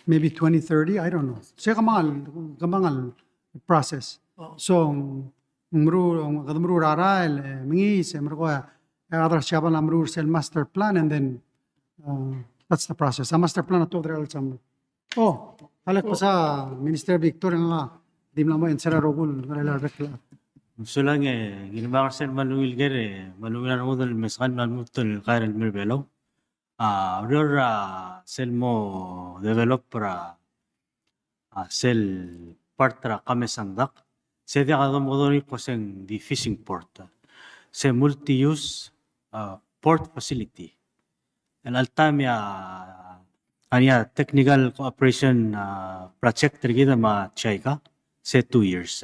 Maybe twenty thirty, I don't know. Se kemang el, kemang el process. Oh. So, ng meruul, kede meruul er a rael, e, mengiis, e, merekong, e, a rechad er a Siabal a meruul er sel master plan, and then, uh, that's the process. A master plan a tuobed er a chelsel. Oh, a lak, oh, besa Minister Victor, e ngak a di mla mo answer a rokui el ngar er a bek el. Sulang e, ngii me a ngar er sel me a ungil ker, e, me a ungil a rengud el meskang me a lmuut el kaer el mei er a Belau. A, ureor er a sel mo develop er a, a, sel part er a Kamesang Dock, se diak a domekedong el kmo se ng di fishing port. Se multi-use, a, port facility. El alta me a, a ngar er ngii a technical cooperation, a, project er kid me a JICA, se two years.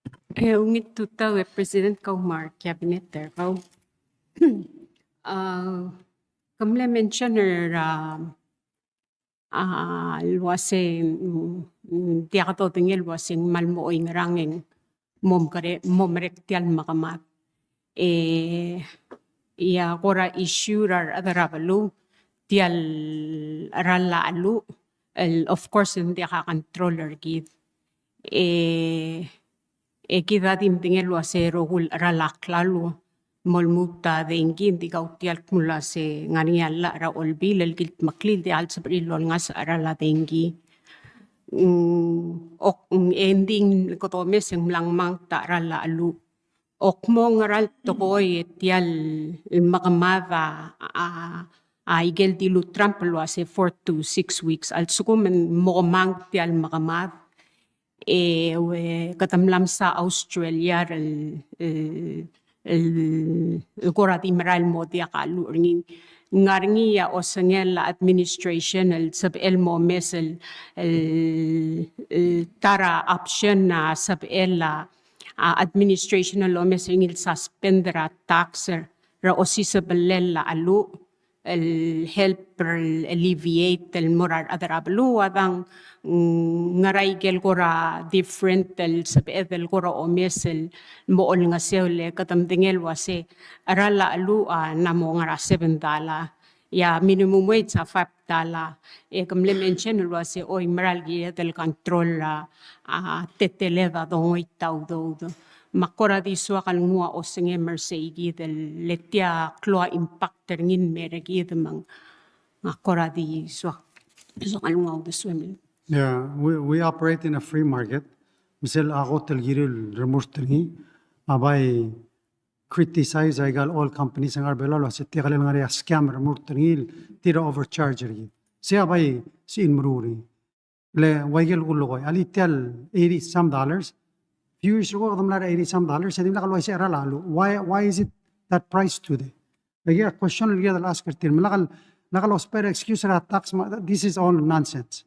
E ungil tutau e President kau me a Cabinet er kau. A, ke mle mention er a a, el uase, mm, mm, diak dodengei el uase ng kmal mo oingerang e ng mo mekere-, mo merek tia el mekemad. E, ia kora issue er a rechad er a beluu, tia el cheral a cheluch, el, of course, ng diak a control er kid. E, e kid a di medengei el uase rokui el cheral a klalo, mo lmuut a dengki, ng di kau tia el kmo el uase ng ngar er ngii a llach er a olbiil el kildmeklii el diak el sebechir el olengasech a cheral a dengki. Mm, ok, mm, e ng di kede omes e ng mla ngmanget a cheral a cheluch. Ak mo ngera el tekoi e tia el mekemad a, a, a ikel dilu Trump el uase four to six weeks. A lsekum e ng mo kemanget tia el mekemad, e, ue, kede mla msa Australia er el, el, el, el kora di merael el mo diak a cheluch er ngii. Ng ngar er ngii a osengel a administration el sebechel el mo omes el, el, el ta er a option a sebechel a, a administration el omes er ngii el suspend er a tax er, er a osisebellel a cheluch, el help el alleviate el mo er a rechad er a beluu a dang, mm, ngera ikel kora different el sebeched el kora omes el mo olengeseu. Le kede medengei el uase cheral a cheluch a ng mo ngar er a seven dollar. Ia minimum wage a five dollar. E ke mle mention el uase, oi, mera el kired el control er a, a, teleteled a dongoit a udoud. Me ak kora di soak el nguu a osengem er seikid el le tia klou a impact er ngii el mei er kid me ng, ak kora di soak, soak el nguu a uldesuem. Yeah, we, we operate in a free market. Me sel a kot el kirir el remurt er ngii a bai criticize aika el oil companies el ngar er a Belau el uase tia kmal ngar er ngii a scam el remurt er ngii el tir a overcharge er kid. Sei a bai sel meruul er ngii. Le ua ikel kulekoi, alii tia el eighty some dollars. Few years ago, kede mla er a eighty some dollars, e dimlak el uaisei a cheral a cheluch. Why, why is it that price today? Like, a question el kired el ask er tir. Me lak el, lak el ousbech er a excuse er a tax, me a, this is all nonsense.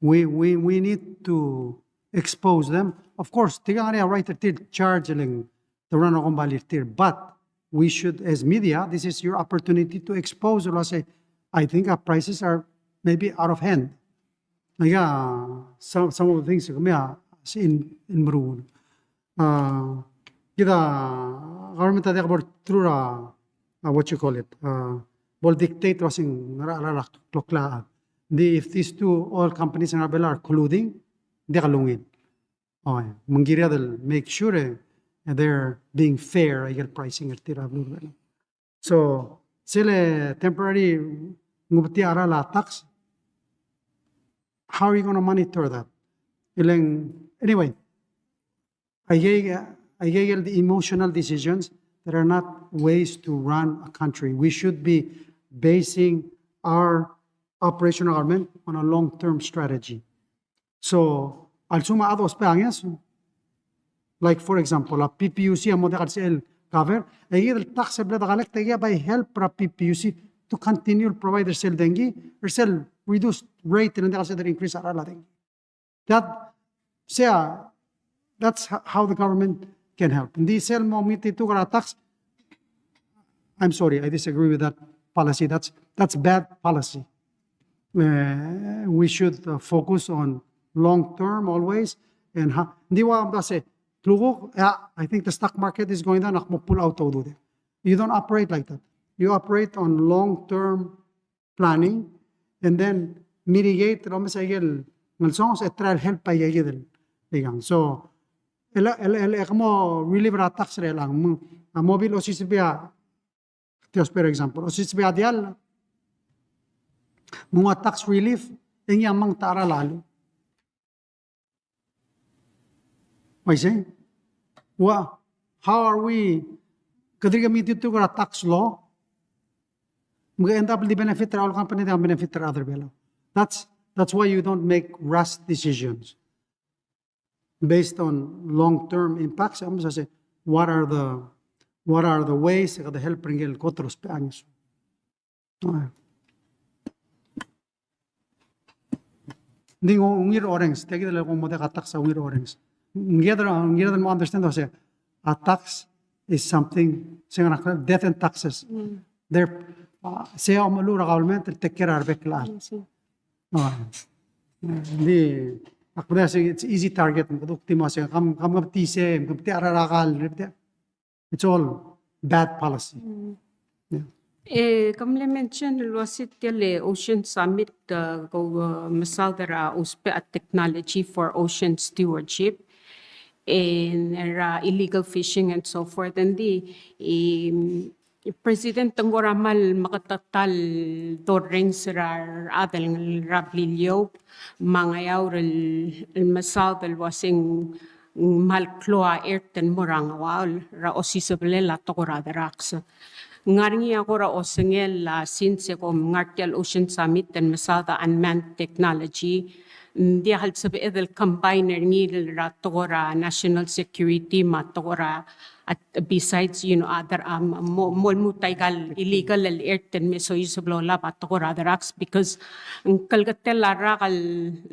We, we, we need to expose them. Of course, tirka ngar er ngii a right er tir el charge el ng te run a kombalii er tir. But we should, as media, this is your opportunity to expose el uase, I think our prices are maybe out of hand. Like, uh, some, some of the things kemiu a sel meruul. Uh, kid a government a diak bo er tir a, uh, what you call it, uh, bo el dictate el uase ng ngera a cheral a kloklechad. Di, if these two oil companies el ngar er a Belau are colluding, diak lungil. Oh, yeah. Me ng kired el make sure, eh, they're being fair, aike el pricing er tir er a beluu er a Belau. So, sel temporary ngubetii a cheral a tax, how are you gonna monitor that? E le ng, anyway, aike, aike el emotional decisions that are not ways to run a country. We should be basing our operational government on a long-term strategy. So, a lsekum a chad a ousbech a ngeso, like, for example, a PPUC a mo diak el sebechel el cover, e kid el tax el bla de collect, e kid a bai help er a PPUC to continue el provide er sel dengki, er sel reduced rate, e ng diak el sebechel el increase a cheral a dengki. That, sea, that's h-, how the government can help. Ng di sel mo metitur er a tax, I'm sorry, I disagree with that policy. That's, that's bad policy. Uh, we should, uh, focus on long term always. And ha-, ng di ua mda se, klukuk, yeah, I think the stock market is going down, ak mo pull out a udoud. You don't operate like that. You operate on long term planning, and then mitigate el omes a ikel ngelsonges e try el help a ikakid el ikang. So, el, el, el, el kmo relief er a tax er chelechang, me ng, a mo bil osisebia, tia ousbech er a example, osisebia a diall, me ng ua tax relief, e ngii a mong ta er a cheral a cheluch. Uaisei? Ua, how are we, kede dirk metitur er a tax law, me ke end up di benefit er a oil company, di benefit er a other Belau. That's, that's why you don't make rash decisions based on long-term impacts. Omes a se, what are the, what are the ways e kede help er ngii el kot el ousbech a ngeso? Ng di ng ungil orrenges, tia kid el kmo mo diak a tax a ungil orrenges. Ng kired, ng kired el mo understand el uase, a tax is something, se ng ngar er a death and taxes. Mm. They're, uh, se a omeluchel er a government el take care er a rebek el chad. Mm, si. Ah, di, ak medengei a se it's easy target, me kede kuk di mo se, kam, kam, kam di se, kam di a rechad er a kall, it's all bad policy. Mm. Yeah. E, ke mle mention el uase tia el Ocean Summit, uh, ko, uh, mesaod er a ousbech a technology for ocean stewardship, e, er a illegal fishing and so forth. And di, e, President, ng kora kmal meketeketang el dorrenges er a rechad el ngar er a Beliliou, me a Ngeaur el, el mesaod el uase ng kmal klou a ert el mo er a Ngeaur er a osisebelel a tekoi er a drugs. Ng ngar er ngii a kora osengel a since e kom ngar tia el Ocean Summit el mesaod a unmanned technology, ng diak el sebeched el combine er ngii er a tekoi er a national security me a tekoi er a, at, besides, you know, other, um, mo, mo lmuut aika el illegal el ert el me soiseb el olab a tekoi er a drugs, because ng keleketel a rak el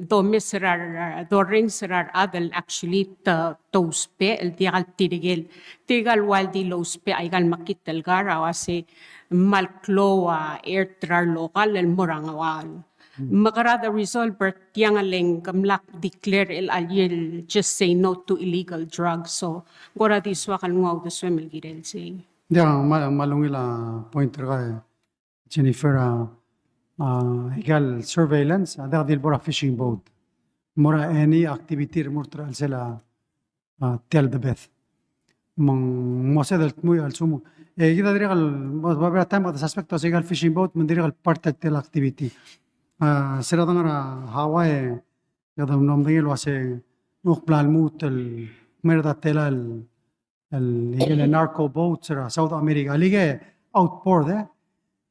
domes er a, dorrenges er a rechad el actually te, te ousbech el diak el tirke el, tirke el ua el di lousbech aika el mekngit el kar a uase kmal klou a ert er a relokal el mo er a Ngeaur. Me kora the result er tiang el ng kmal declare el, el just say no to illegal drugs. So, kora di soak el nguu a uldesuem el kirel sei. Ng kmal, kmal ungil a point er kau, Jennifer, a, a, aika el surveillance, a diak di le bo er a fishing boat. Mo er a any activity el remurt er a chelsel a a, tia el debed. Me ng mo sebeched el dmu el sum. E kid a dirrek el, mo, mo er a time kede suspect el uase aika el fishing boat, me ng dirrek el part er tia el activity. A, se er a dengar er a Hawaii, e kede mlo medengei el uase ng kuk bla lmuut el mei er a tela el, el, el narco boats er a South America. Like outboard, e.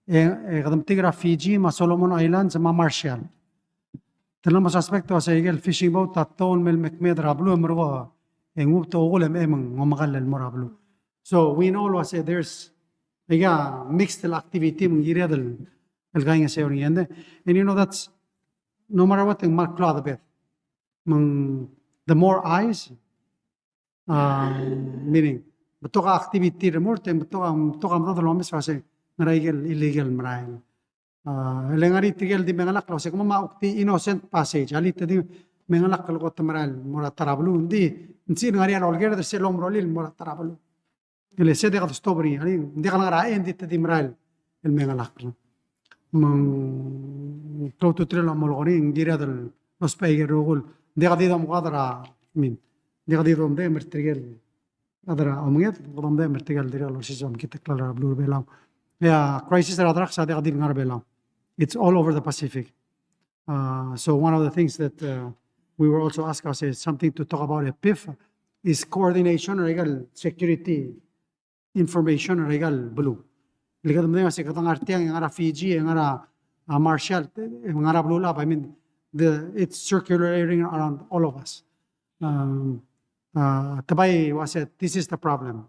E, e kede metik er a Fiji, me a Solomon Islands, me a Marshall. Te mla mo suspect el uase aike el fishing boat a tong el mei el mekmeed er a beluu e merekong e ng nguu a tokul e mei me ng omekall el mo er a beluu. So we know el uase there's aika mixed el activity me ng kired el, el kaingeseu er ngii. And, and you know that's no matter what, ng kmal klou a debed. Me ng the more eyes, a, meaning, betok a activity el remurt, e betok a, betok a medad el omes el uase ngera aike el illegal el merael. A, le ngar er ngii tirke el di mengelakl el uase kemam a kuk di innocent passage, alii te di mengelakl el kot el merael el mo er a ta er a beluu, ng di, ng di ngar er ngii a lolekerd er sel omerolel el mo er a ta er a beluu. E le se diak de stop er ngii, alii, ng diak el ngar er a end e te di merael el mengelakl. Me ng klou a ultutelel a molekoi er ngii, ng kired el lousbech aike el rokui el diak di domekoad er a, I mean, diak di domdechem er tirke el chad er a omenged, kede omdechem er tirke el dirrek el osiseb a meketeklel a beluu er a Belau. E a crisis er a drugs a diak di le ngar er a Belau. It's all over the Pacific. Uh, so one of the things that, uh, we were also asked as something to talk about at PIF is coordination er aika el security information er aika el beluu. Le kede medengei el uase kede ngar tiang, e ngar er a Fiji, e ngar er a, a, Marshall, e ngar er a Belulab, I mean, the, it's circulating around all of us. Um, a, te bai uase, this is the problem.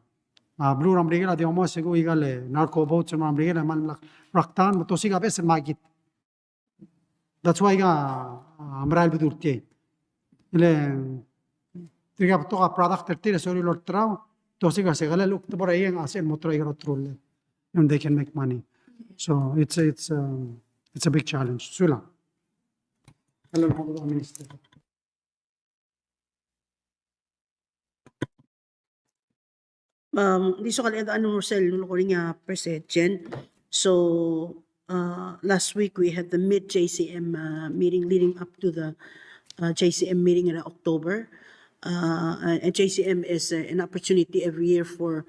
A, beluu er a Merikel a di omes e kuk aika el narco boats er a Merikel a kmal mla crackdown, me te osiik a beches el makit. That's why a, a, merael el bedul er tiang. E le, tirka betok a product er tir e sorir el olterau, te osiik a se kelel kuk te bo er a ieng a sel mo terau aika el oterul. And they can make money. So it's, it's, um, it's a big challenge. Sulang. Hello, Honorable Minister. Um, di soak el add on el mo er sel lulekoi er ngii a President. So, uh, last week we had the mid J C M, uh, meeting leading up to the, uh, J C M meeting in October. Uh, and J C M is, uh, an opportunity every year for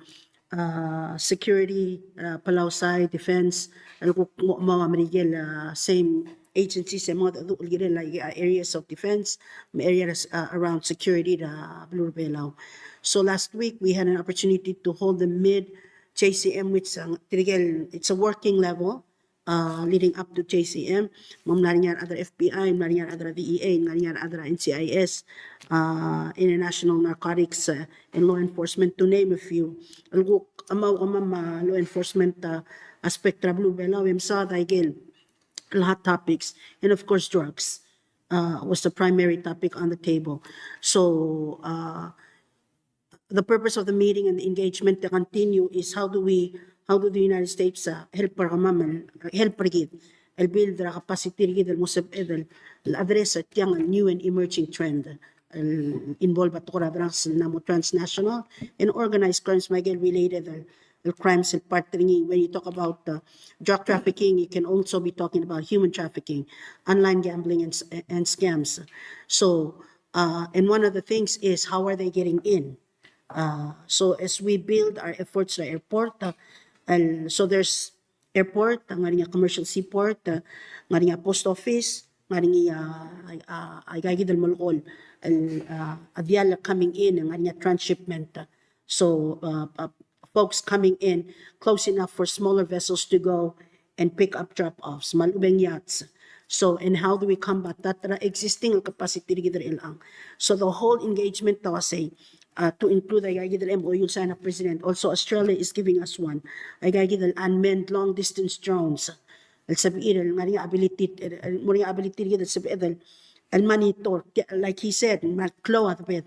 uh, security, uh, Palau side, defense, el kuk mo, mo Merikel, uh, same agencies e mo, el kirel, like, uh, areas of defense, me areas, uh, around security er a beluu er a Belau. So last week we had an opportunity to hold the mid J C M, which, uh, tirke el, it's a working level, uh, leading up to J C M. Me ng mla er ngii a rechad er a F B I, ng mla er ngii a rechad er a D E A, ng mla er ngii a rechad er a N C I S, uh, International Narcotics, uh, and Law Enforcement, to name a few. El kuk, a mo kemam a law enforcement, uh, aspect er a beluu er a Belau, e mesaod aike el hot topics. And of course, drugs, uh, was the primary topic on the table. So, uh, the purpose of the meeting and the engagement to continue is how do we, how do the United States, uh, help er kemam, help er kid, el build er a capacity er kid el mo sebeched el address er tiang el new and emerging trend el involve a tekoi er a drugs el mla mo transnational and organized crimes me aike el related el, el crimes el part er ngii. When you talk about uh, drug trafficking, you can also be talking about human trafficking, online gambling and, and scams. So, uh, and one of the things is how are they getting in? Uh, so as we build our efforts sa airport, uh, el, so there's airport, ng ngar er ngii a commercial seaport, uh, ng ngar er ngii a post office, ng ngar er ngii a, a, a, aika kid el molekoi el, uh, a diall coming in, ng ngar er ngii a transshipment. Uh, so, uh, uh, folks coming in close enough for smaller vessels to go and pick up drop-offs, me a lechub e ng yachts. So, and how do we combat that? Er a existing el capacity er kid er chelechang. So the whole engagement a uasei, uh, to include aika kid el M O U el sign a President. Also, Australia is giving us one. Aika kid el unmanned long distance drones. El sebechir el ngar er ngii a ability, el, el, mo er ngii a ability er kid el sebeched el, el monitor, like he said, me a klou a debed.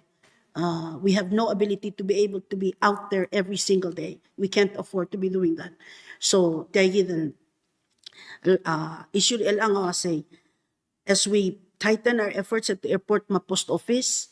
Uh, we have no ability to be able to be out there every single day. We can't afford to be doing that. So, tia kid el, el, uh, issue er chelechang a uasei, as we tighten our efforts at the airport me a post office,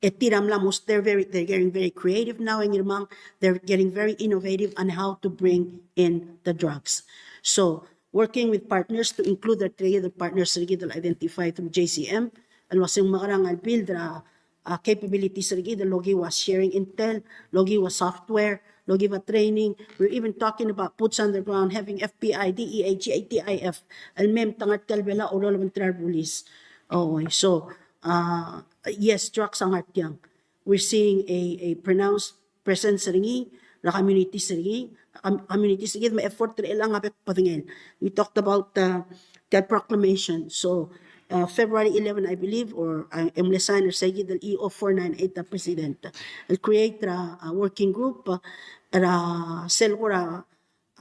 e tir a mla mo, they're very, they're getting very creative now, e Ngirmang, they're getting very innovative on how to bring in the drugs. So, working with partners to include the three other partners er kid el identify through J C M, el uasei ng mekerang el build er a uh, capabilities er kid el okiu a sharing intel, el okiu a software, el okiu a training. We're even talking about boots on the ground, having F B I, D E A, G A T I F, el mei me te ngar tia el Belau a oureor el obengterir a rebulis. Oh, so, uh, yes, drugs a ngar tiang. We're seeing a, a pronounced presence er ngii, er a communities er ngii, com-, communities er kid me a effort er chelechang a bek el bedengel. We talked about uh, the proclamation. So, uh, February eleven, I believe, or uh, e mle sign er sei kid el E O four nine eight a President. El create er a, a working group, uh, er a sel kora,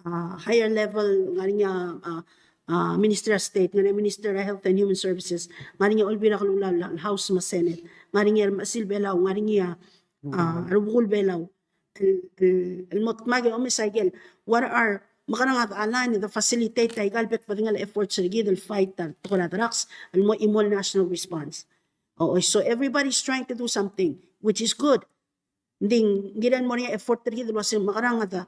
uh, higher level, ng ngar er ngii a, uh, uh, Minister of State, ng ngar er ngii a Minister of Health and Human Services, ng ngar er ngii a Olbiil er a Kelulau el House me a Senate, ng ngar er ngii a Remechesil Belau, ng ngar er ngii a, uh, Rubekul Belau. El, el, el mo dmak e omes a ikel, what are, mekerang a align e de facilitate aika el bek el bedengel a efforts er kid el fight er a tekoi er a drugs, el mo chimo el national response. Oh, so everybody's trying to do something, which is good. Ng di ng kirel mo er ngii a effort er kid el uasei mekerang a de,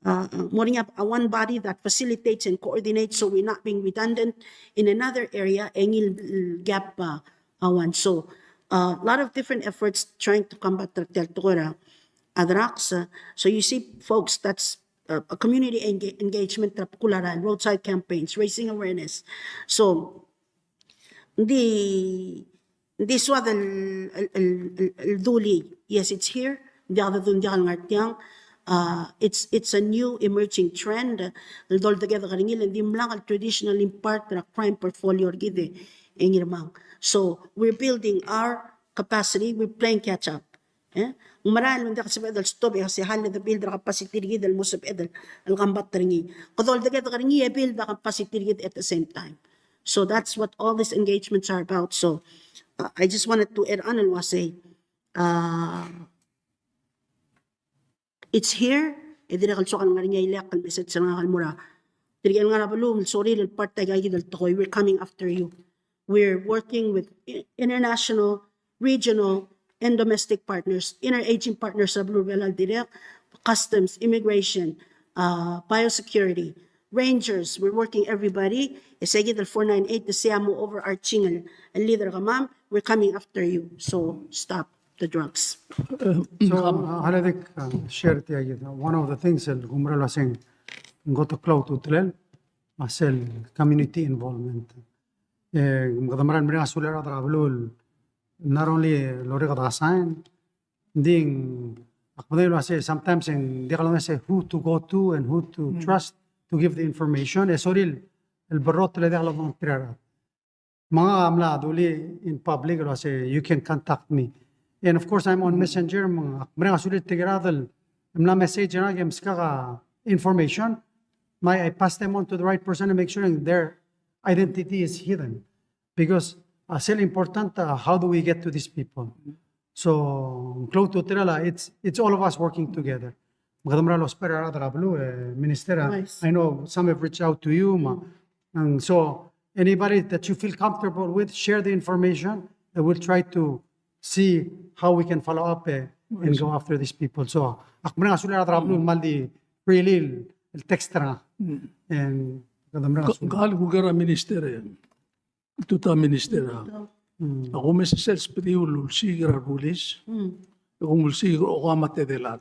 uh, uh, mo er ngii a one body that facilitates and coordinates so we're not being redundant in another area, e ngii el gap, uh, a one. So, uh, a lot of different efforts trying to combat tia el tekoi er a drugs. Uh, so you see, folks, that's uh, a community enga-, engagement er a bkul a rael, roadside campaigns, raising awareness. So, ng di, ng di soad el, el, el, el, el dulii, yes, it's here. Ng diak de dul, ng diak el ngar tiang. Uh, it's, it's a new emerging trend. El doldekedek er ngii, le ng dimlak el traditional part er a crime portfolio er kid e Ngirmang. So we're building our capacity, we're playing catch up. Eh? Ng merael me ng diak el sebeched el stop e se hal e de build er a capacity er kid el mo sebeched el combat er ngii. Kede doldekedek er ngii e build a capacity er kid at the same time. So that's what all these engagements are about. So, uh, I just wanted to add on el uasei, uh, it's here, e dirrek el soak el ngar er ngii a ileakl el message er ngak el mo er a tirke el ngar er a beluu el sorir el part er aika kid el tekoi, we're coming after you. We're working with i-, international, regional, and domestic partners, interagency partners er a beluu er a Belau el dirrek, customs, immigration, uh, biosecurity, rangers, we're working everybody. E se kid el four nine eight, e sei a mo overarching el, el leader er kemam, we're coming after you. So stop the drugs. So, uh, hal e dik, uh, share tia kid. One of the things el kumerang el uaseng ng kot el klou a ultutelel, a sel community involvement. E, me kede mera el mereng a sulir a rechad er a beluu el not only el orreked a sign, ng di, ak medengei el uasei, sometimes e ng diak longesii who to go to and who to trust to give the information. E sorir el berrotel e diak lodengei er tir a rechad. Me ngak a mla dulii in public el uasei, you can contact me. And of course, I'm on Messenger, me ak mereng a sulir tirke el rechad el mla message er ngak e meskak a information, me I pass them on to the right person and make sure their identity is hidden. Because, uh, a sel important, uh, how do we get to these people? So, klou a ultutelel, it's, it's all of us working together. Me kede mera el ousbech er a rechad er a beluu, e, Minister, a, I know some have reached out to you, me And so anybody that you feel comfortable with, share the information, and we'll try to see how we can follow up, eh, and go after these people. So, ak mereng a sulir a rechad er a beluu el kmal di freely el text er ngak. And kede mereng a sulir. Kau el kuk er a minister, eh, tutau minister, a. Ak omes er sel sbedii el ulsiik er a rebulis. E kom ulsiik er a okam a tedei el chad.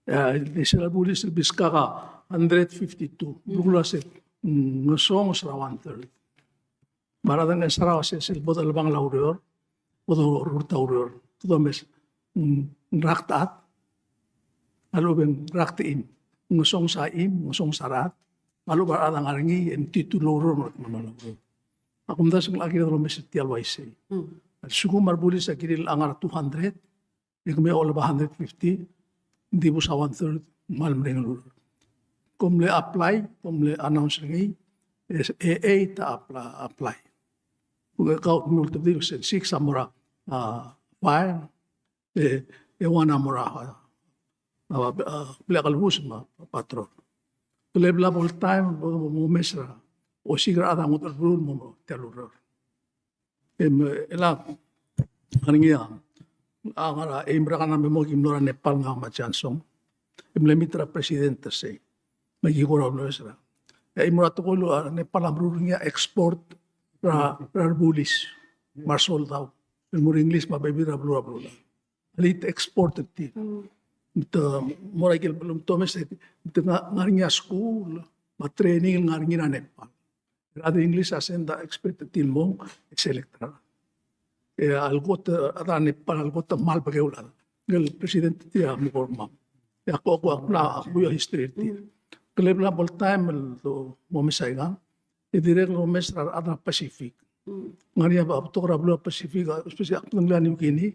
E, e, di sel bulis el biskak a hundred fifty-two. Belkul a se, mm, ngesonges er a one third. Me a rechad a ngesar a se, sel bo delebangel a ureor, bo dorurt a ureor. Kede omes, mm, rak techad, a lechub e ng rak techim. Ngesonges a chim, ngesonges a rechad, a lechub a rechad a ngar er ngii, e ng titu el oureor me a rechad a ngar er ngii. A kumdasu e ng kired el omes er tia el uaisei. A lsekum a rebulis a kirir el ngar er a two hundred, e kemiu a olab a hundred fifty, ng di bus a one third, kmal meringel el ureor. Kom mle apply, kom mle announce er ngii, e, e eight a apply, apply. Kuk e kau kemiu el tebedii el sel six a mo er a, a, fire, e, e one a mo er a, a, a, a, blil a kelebus me a patrol. Kelebla bo el taem, bo, bo, bo momes er a, osiik er a chad a ngodech el beluu el mo, mo tia el ureor. Em, e, el a, ngar er ngii a, a ngar er a, e, mera el kmo ng mlo er a Nepal ngak me a Jansong. E mle meet er a president er sei. Me ki kora uloes er a. E, mera el tekoi el, a, Nepal a meruul er ngii a export er a, er a rebulis me a resoldau. El mo er a English me a bebil er a beluu er a beluulechad. Late export er tir. Te mo er a ikel beluu me te omes e te ngar er ngii a skuul me a training el ngar er ngii er a Nepal. Er a rechad er a English a send a expert er tir el mong, e select er a. E a lekot, a rechad er a Nepal a lekot el kmal bekeu el chad. El president er tir a mo er kemam. E ak, ak, ak mla, ak mla history er tir. Kelebla bo el taem el mo omes aikang. E dirrek el omes er a rechad er a Pacific. Ngar er ngii a betok er a beluu er a Pacific, especially a klengelel a New Guinea,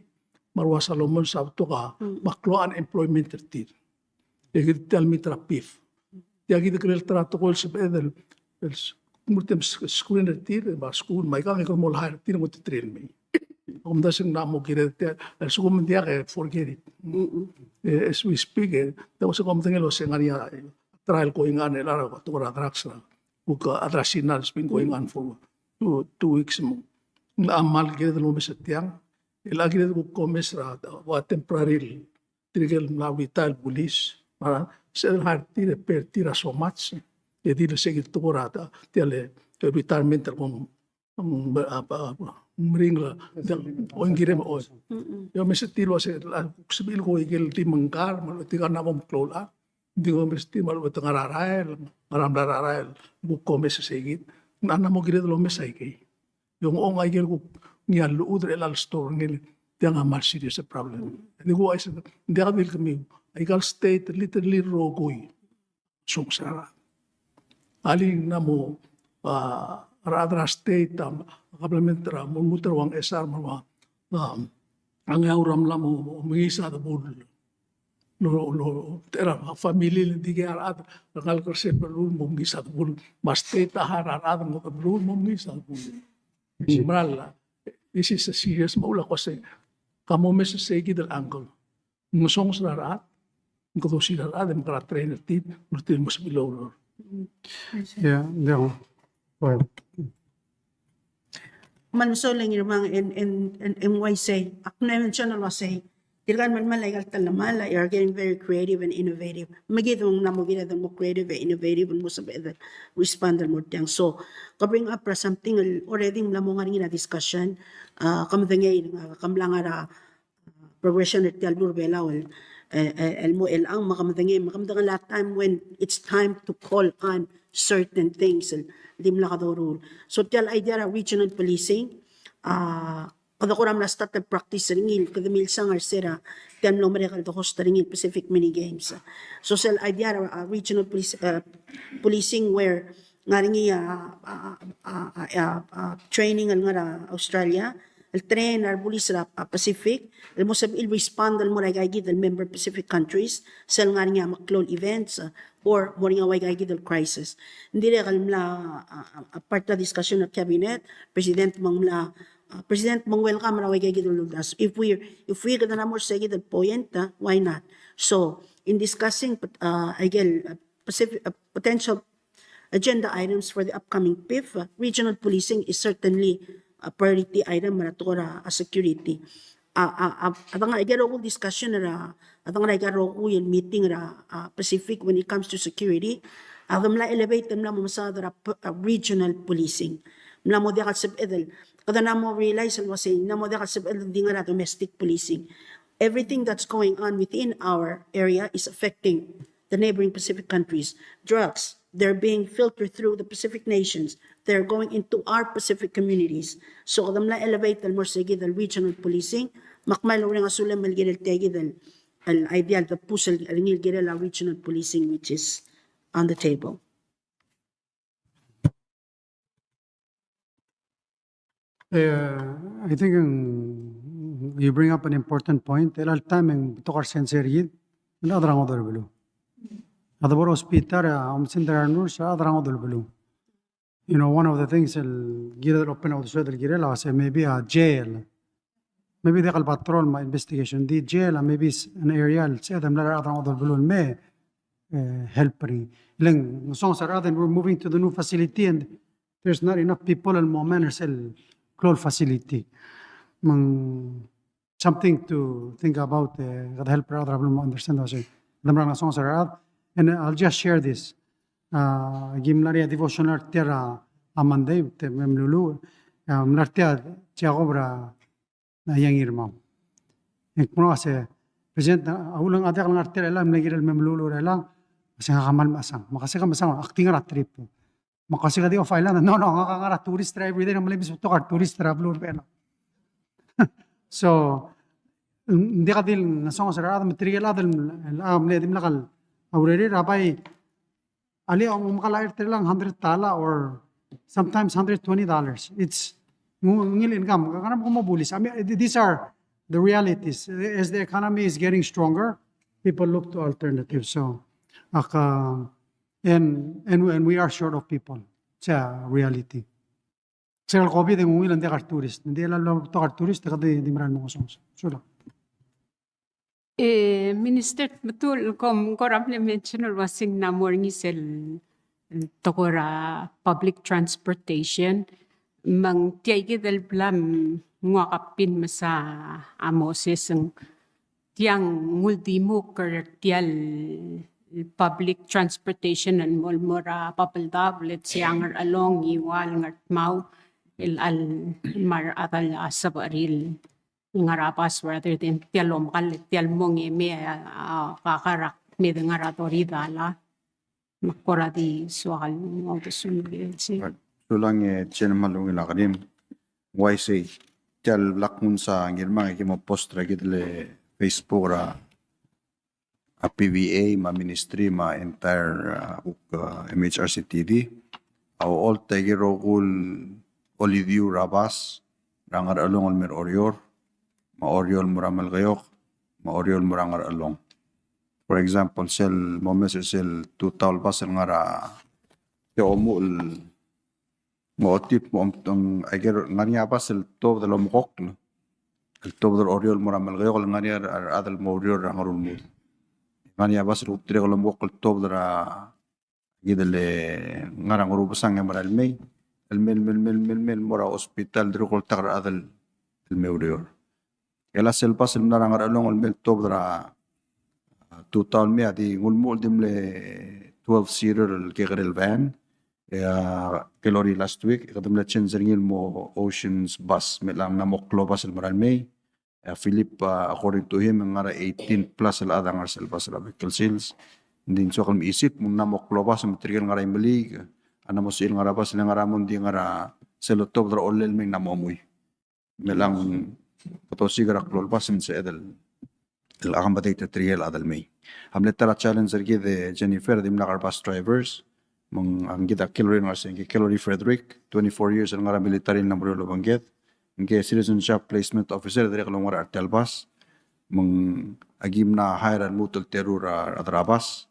me a rua Solomons a betok a, me a klou a unemployment er tir. E kid tia el meet er a PIF. Tia kid a kirel ta er a tekoi el sebeched el, el s-, mo er tia el s-, screen er tir, me a skuul, me aikang e kede mo hire er tir, mo er tir el mei. Kumdasu e ng mla mo kired tia, el lsekum ng diak e forget it. E, as we speak, e, te ko se kom medengei el uase ngar er ngii a, trial going on el ngar er a tekoi er a drugs er a, kuk a, a drug scene has been going on for two, two weeks me ng mla kmal kired el omes er tiang, el a kired el kuk omes er a, ua temporary el, tirke el mla retire el bulis, me a, se el hire er tir e pay er tir a so much, e di le se kid el tekoi er a, tia el, retirement el kmo ng, a, a, a, meringel a, oingkirem, o. E omes er tir el uase, a, kuk sebechir el kuk ikel di mengkar, me a lechub e tirka a mla mo meklou el chad, di omes er tir me a lechub e te ngar er a rael, ngar er a mla er a rael, kuk omes er se kid, ng mla mo kired el omes aikei. E ng ong aikel kuk ngii a llechul er chelecha el store er ngii, tiang a kmal serious el problem. Di kuk uaisei, ng diak di el kemiu, aika el state, literally rokui. Songes er a rechad. Alii ng mla mo, a, a rechad er a state, a, government er a, mo lmuut er a ua Ngchesar me a ua, a, a Ngeaur a mla mo, mo, mo mengiis a debull. Lo, lo, er a family el dikea rechad, er a ngalek er a Sebelul, mo mengiis a debull. Me a state a hire a rechad, mo debull, mo mengiis a debull. Meral, this is a serious, me a ula ko se, ka momes er se kid el angle. Ng ngesonges er a rechad, ng kedosir a rechad, e mekera train er tir, me tir mo sebechir el oureor. Yeah, yeah. Go ahead. Me ng soal e Ngirmang, en, en, en, en uaisei, ak mle mention el uasei, tirka el melemall aika el telemall, are getting very creative and innovative. Me kid me ng mla mo kired el mo creative and innovative, el mo sebeched el respond el mo er tiang. So, ke bring up er a something el already ng mla mo ngar er ngii er a discussion, a, ke medengei, a, ke mla ngar er a progression er tia el beluu er a Belau el, e, e, el mo chelechang, me ke medengei, me ke medengei a time when it's time to call on certain things el dimlak doruul. So tia el idea er a regional policing, a, kede kora mla start el practice er ngii, kede milsa ngar er se er a tia el mlo merek el de host er ngii el Pacific Mini Games. So sel idea er a, a, regional police, e, policing where ngar er ngii a, a, a, a, a, a training el ngar er a Australia, el train a rebulis er a, a, Pacific, el mo sebechir el respond el mo er aika kid el member Pacific countries, sel ngar er ngii a meklou el events, a, or mo er ngii a ua aika kid el crisis. Ng dirrek el mla, a, a, a part er a discussion er a cabinet, president me ng mla, a, president me ng welcome er a ua aika kid el uldasu. If we, if we kede mla mo er se kid el point, a, why not? So, in discussing, a, aike el, a, Pacific, a, potential agenda items for the upcoming PIF, uh, regional policing is certainly a priority item er a tekoi er a, a security. A, a, a, a dengar er a rokui el discussion er a, a dengar er a rokui el meeting er a, a Pacific when it comes to security, a de mla elevate el mla mo mesaod er a p-, a regional policing. Mla mo diak el sebeched el, kede mla mo realize el uasei, mla mo diak el sebeched el di ngar er a domestic policing. Everything that's going on within our area is affecting the neighboring Pacific countries. Drugs, they're being filtered through the Pacific nations. They're going into our Pacific communities. So, kede mla elevate el mo er se kid el regional policing, me ak kmal mereng a sulem el kirel tia kid el, el idea el de push el, el ngii el kirel a regional policing, which is on the table. Eh, I think, mm, you bring up an important point. El all time e ng betok a sensei er kid el chad er a ngodech el beluu. A de bo er a hospital, a omesingd er a nurse, a chad er a ngodech el beluu. You know, one of the things el kirel el open a uldesued el kirel a se maybe a jail. Maybe diak el patrol me a investigation. Di jail a maybe is an area el sebeched el mla er a rechad er a ngodech el beluu el me, eh, help er ngii. Le ng ngesonges a rechad and we're moving to the new facility and there's not enough people el mo man er sel klou el facility. Me ng something to think about, eh, kede help er a rechad er a beluu el mo understand also. Kede mla ngesonges a rechad. And I'll just share this. Ah, aki mla er a devotional er tia er a Monday, te mem lulu. Ah, mla er tia Jacob er a, a Iang Irmau. E ng kmo a se, President, a uleng a diak el ngar er tia er a Belau, mle kirel mem lulu er a Belau, a se ngak a kmal mesang. Me ak se ke mesang, ak di ngar er a trip. Me ak se ke di off island, no, no, ngak a ngar er a tourist er a everyday, ng mle mei betok a tourist er a beluu er a Belau. So, ng diak di el ngesonges er a rechad, me tirke el chad el, el, a mle dimlak el, a urerir, a bai, alii, a omekall a airtel el hundred tala or sometimes hundred twenty dollars. It's ng-, ngii el income. Kede mo bulis. I mean, th-, these are the realities. As the economy is getting stronger, people look to alternatives. So, ak, uh, and, and, and we are short of people. It's a reality. Sel COVID e ng ungil e ng diak a tourist. Ng di el betok a tourist, e kede di merael el mo ngesonges. Sulang. E, Minister Tmetuchl, kom kora mle mention el uasei ng mla mo er ngii sel, el tekoi er a public transportation, me ng tia kid el bla mnguu a kapin mesa a Moses, ng tiang ng uldimukl er tia el public transportation el mo, el mo er a Babeldaob, let's say a Ngerchelong, Ngiwal, Ngardmau, el, el me a rechad el sebechir el ngar er a bas rather than tia el omekall, tia el mong e mei a, a, kaka er a kmedengei er a thirty dollar. Me ak kora di soak el nguu a uldesuir el sei. Sulang e Jen, me a ungil a kerim. Uaisei, tia el bla knguu a Ngirmang e ki mo post er a kid el Facebook er a, a PVA me a ministry me a entire, uh, uk, uh, MHRCTD. A uolt a ki rokui el olidiu er a bas er a Ngerchelong el me er a Oreor, me a Oreor el mo er a Melekeok, me a Oreor el mo er a Ngerchelong. For example, sel momes er sel tutau el bas el ngar er a tia omuchel el mo otip mo omtong, aikel ngar er ngii a bas el tuobed el omekokl, el tuobed er a Oreor el mo er a Melekeok, el ngar er ngii a rechad el mo oureor er a Ngerulmud. Ngar er ngii a bas el ulterekokl el omekokl el tuobed er a kid el ngar er a Ngerubesang e merael mei, el mei, el mei, el mei, el mei, el mei el mo er a hospital, dirrek el oltak er a rechad el me oureor. E a sel bas el mla er a Ngerchelong el mei el tuobed er a, a, tutau el mei a di ng ulemuchel di mle twelve seater el kekerei el van. E a kelori last week, e kede mle change er ngii el mo Oceans bus, me ng mla mo klou bas el merael mei. E a Philip, a, according to him, ng ngar er a eighteen plus el chad a ngar er sel bas er a vehicle sales. Ng di ng soak el mechisik, me ng mla mo klou bas, me tirke el ngar er a Imeliik a mla mo sebechir el ngar er a bas, le ngar er a mong, ng di ngar er a sel otobed er a ochellel el mei e ng mla mo mui. Me ng kede osiik er a klou el bas me ng sebeched el, el accommodate er tirke el chad el mei. A mle ta er a challenge er kid e Jennifer, dimlak a re bus drivers, me ng kid a Kilroy el ngar er sei, ngike Kilroy Frederick, twenty-four years el ngar er a military el mla mo er eou el obengked, ngike citizen shop placement officer, dirrek el oungerachel er tia el bas, me ng aki mla hire el lmuut el teru er a, er a bas,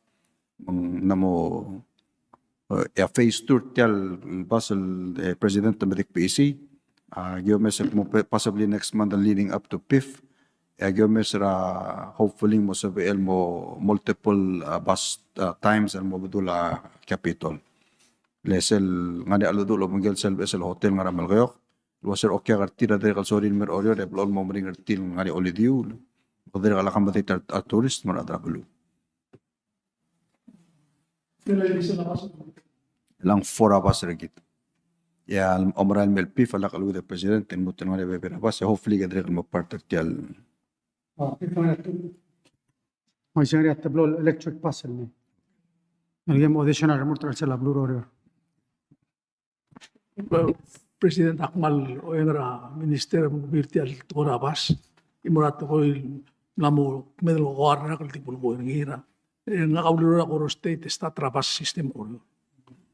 me ng mla mo, e a phase two er tia el bas el, e, President me a di kbechiisii, a, aki omes el kmo possibly next month leading up to PIF, e aki omes er a hopefully mo sebechel el mo multiple, a, bus, a, times el mo bedul a Capitol. Le sel ngar er ngii a cheldecheduch el obengkel sel beches el hotel el ngar er a Melekeok, el ua se er a okiak er tir a dirrek el sorir el mei er a Oreor e blechoel el mo meringel er tir el ngar er ngii a olidiuul, me kede dirrek el accommodate a re, a re tourist me a rechad er a beluu. Ng four a bus er kid. Ia, omerael el mei el PIF a lak el ua el president e lmuut el ngar er ngii a bebil er a bus, e hopefully kede dirrek el mo part er tia el. Mo isei er a teblo el electric bus el mei. Ngike el mo additional el remurt er a chelsel a beluu er a Oreor. President, ak kmal oeng er a minister me ng bebil er tia el tekoi er a bus. Ng mo er a tekoi el mla mo kmeed el ko er a rak el di bo el ko er ngii er a. E ngak a uliureor er a Koror State e start er a bus system er a Koror.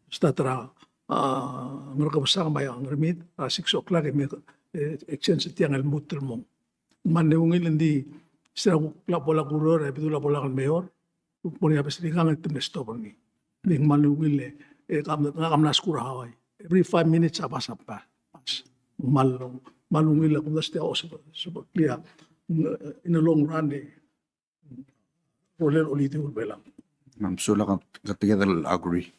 Start er a, a, Ngerkebesang me a Ngermid er a six o'clock e me, e, exchange er tiang el lmuut el mong. Me ng ungil, ng di se er a kuk bo lak el oureor e bedul a bo lak el mayor, kuk bo er ngii a bus er ngii e te mle stop er ngii. Ng di ng kmal ungil e, e, kam, ngak a mla skuul er a Hawaii. Every five minutes a bus a pass. Ng kmal, kmal ungil e kumdasu e a oseb, oseb er ngii a, in the long run e, rolel olidiuul er a Belau. Me ng sulang, kede agree.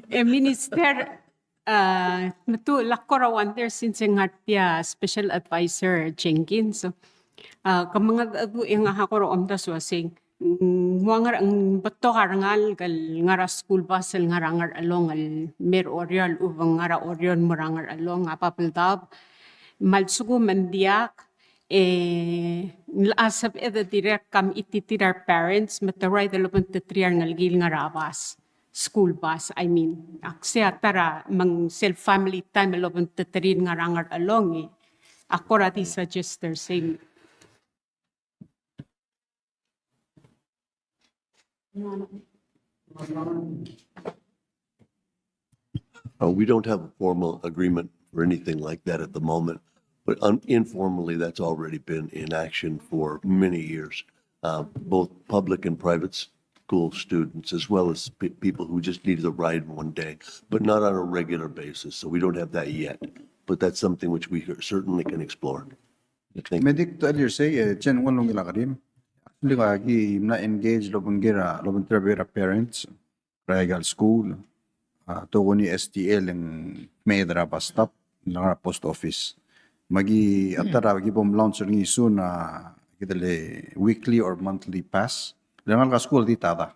E, Minister, a, me te, ak kora wonder since ng ngar tia Special Advisor Jenkins. So, a, ke mengedecheduch e ngak a kora omdasu el uasei, mm, ng ua ngar, ng betok a rengalek el ngar er a school bus el ngar er a Ngerchelong el mei er a Oreor, el lechub e ng ngar er a Oreor el mo er a Ngerchelong, a Babeldaob. Me a lsekum e ng diak, e ng locha sebeched e dirrek el mechititerir a re parents me te ride el obengterir a rengelekir el ngar er a bus, school bus, I mean. Ak sei a ta er a me ng sel family time el obengterir el ngar er a Ngerchelong e ak kora di suggest er sei. Uh, we don't have a formal agreement for anything like that at the moment, but un-, informally, that's already been in action for many years. Uh, both public and private school students, as well as pe-, people who just need a ride one day, but not on a regular basis. So we don't have that yet. But that's something which we certainly can explore. Thank you. Me ak di earlier sei, e, Jen, ng ua el ungil a kerim. Actually, aki mla engage el obengkel a, el obengterir a parents er aika el school, a, tokuni S T L e ng mei er a bus stop, el ngar er a post office. Me aki, a ta er a ki bo mlaunch er ngii soon, a, kid el weekly or monthly pass. Le ngalek a school a di tada.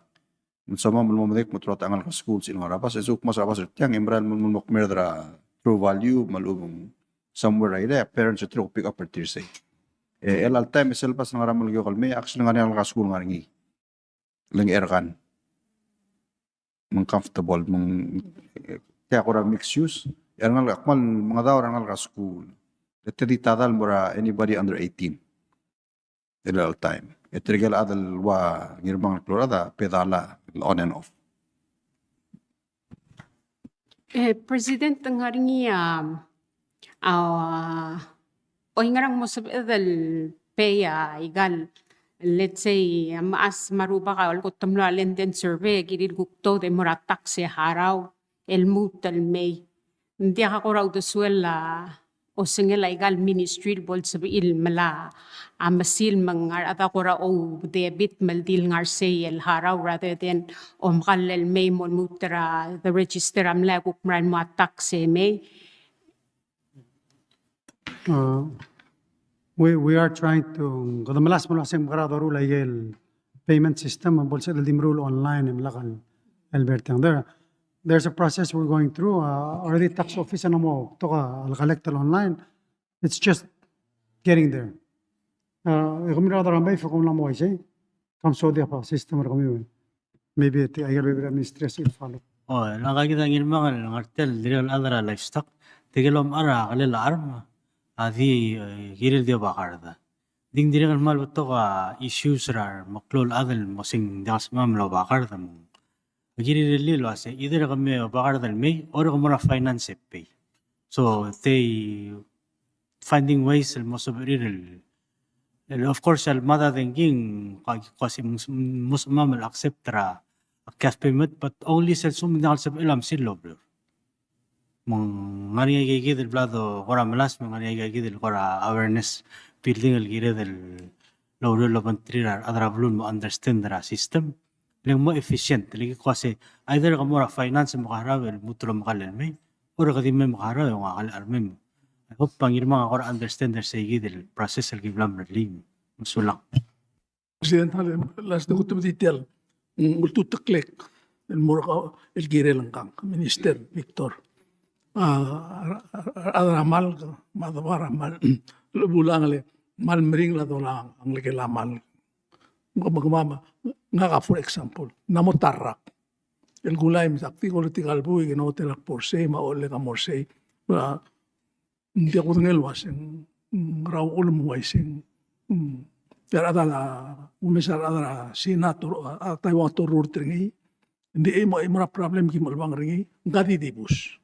Me ng soam el mo medengei el kmo te ruul a ngalek a school el ngar er a bus, e se kuk mo er a bus er tiang, e merael el mo, mo kmerd er a True Value, me a lechub e ng somewhere er a, e a parents er tir a pick up er tir sei. E, el all time, e sel bus el ngar er a Melekeok el mei, actually ng ngar er ngii a ngalek a school el ngar er ngii. Le ng airgun. Me ng comfortable, me ng, e, tia kora mixed use. E a rengalek a kmal mengedaol er a rengalek a school. E te di tada el mo er a anybody under eighteen. El all time. E tirke el chad el ua Ngirmang el klou el chad a pay dollar el on and off. E, President, ng ngar er ngii a, a, oingerang mo sebeched el pay a ikal, let's say, a mechas me a rubak a leko te mlo a land and survey, e kirir kuk tuobed e mo er a tax e harau el lmuut el mei. Ng diak a kora uldesuel a osengel a ikal ministry el bo el sebechir el melai a mesil me ng ngar er a chad a kora oudebit me ng di le ngar sei el harau rather than omekall el mei mo lmuut er a the register a mlai e kuk merael el mo a tax e mei. Uh, we, we are trying to, kede melasem el uasei ng mekera doruul a ikel payment system, me bo el sebeched el di meruul online e melak el, el ber tiang. There, there's a process we're going through. Uh, already tax office a mla mo betok el collect el online. It's just getting there. Uh, e kemiu a rechad er a Mbeif e kom mla mo uaisei. Kom sodia a system er kemiu. Maybe te, aike el bebil er a ministry a sebechir el follow. O, e ngak a kid a Ngirmang el ngar tia el dirrek el chad er a livestock. Tirke el omechar a kelel a charm a di, e, kirir el di obakard. Ng di dirrek el kmal betok a issues er a remeklou el chad el mo se ng diak el sebechemam el obakard me ng kirir el uasei, either ke me obakard el mei, or ke mo er a finance e pay. So, they finding ways el mo sebechir el, el, of course, el mada dengki ng kua, kua se mo sebechemam el accept er a cash payment, but only sel lsekum ng diak el sebechel a mesil el obrir. Me ng ngar er ngii a ikakid el bla de kora melasem, me ng ngar er ngii a ikakid el kora awareness building el kired el oureor el obengterir a rechad er a beluu el mo understand er a system. Le ng mo efficient, le ki kmo se either ke mo er a finance me ke harau el lmuut el omekall el mei, or ke di mei me ke harau e ngak a kall el mei. I hope a Ngirmang a kora understand er sei kid el process el ki bla merellii. Mesulang. President, a le last de kutub detail. Mm, ultuteklek el mo er kau el kirel ngkang, Minister Victor. A, a, a, a, a mal, me a debar a mal, le bulang le, mal meringel a dolang, a ngelekel a mal. Ng kemam, ngak a for example, ng mo ta el rak. El kulai me se ak di ko el di kall buik e ng otel ak bo er sei, me a olek a mo er sei. A, ng diak kudengei el uaseng, mm, ngera uchul me ng uaisei. Mm. E a rechad er a, umes a rechad er a Sina, a, a Taiwan a torurt er ngii. Ng di e mo, e mo er a problem ki mo chelebangel er ngii, ng ka di dibus.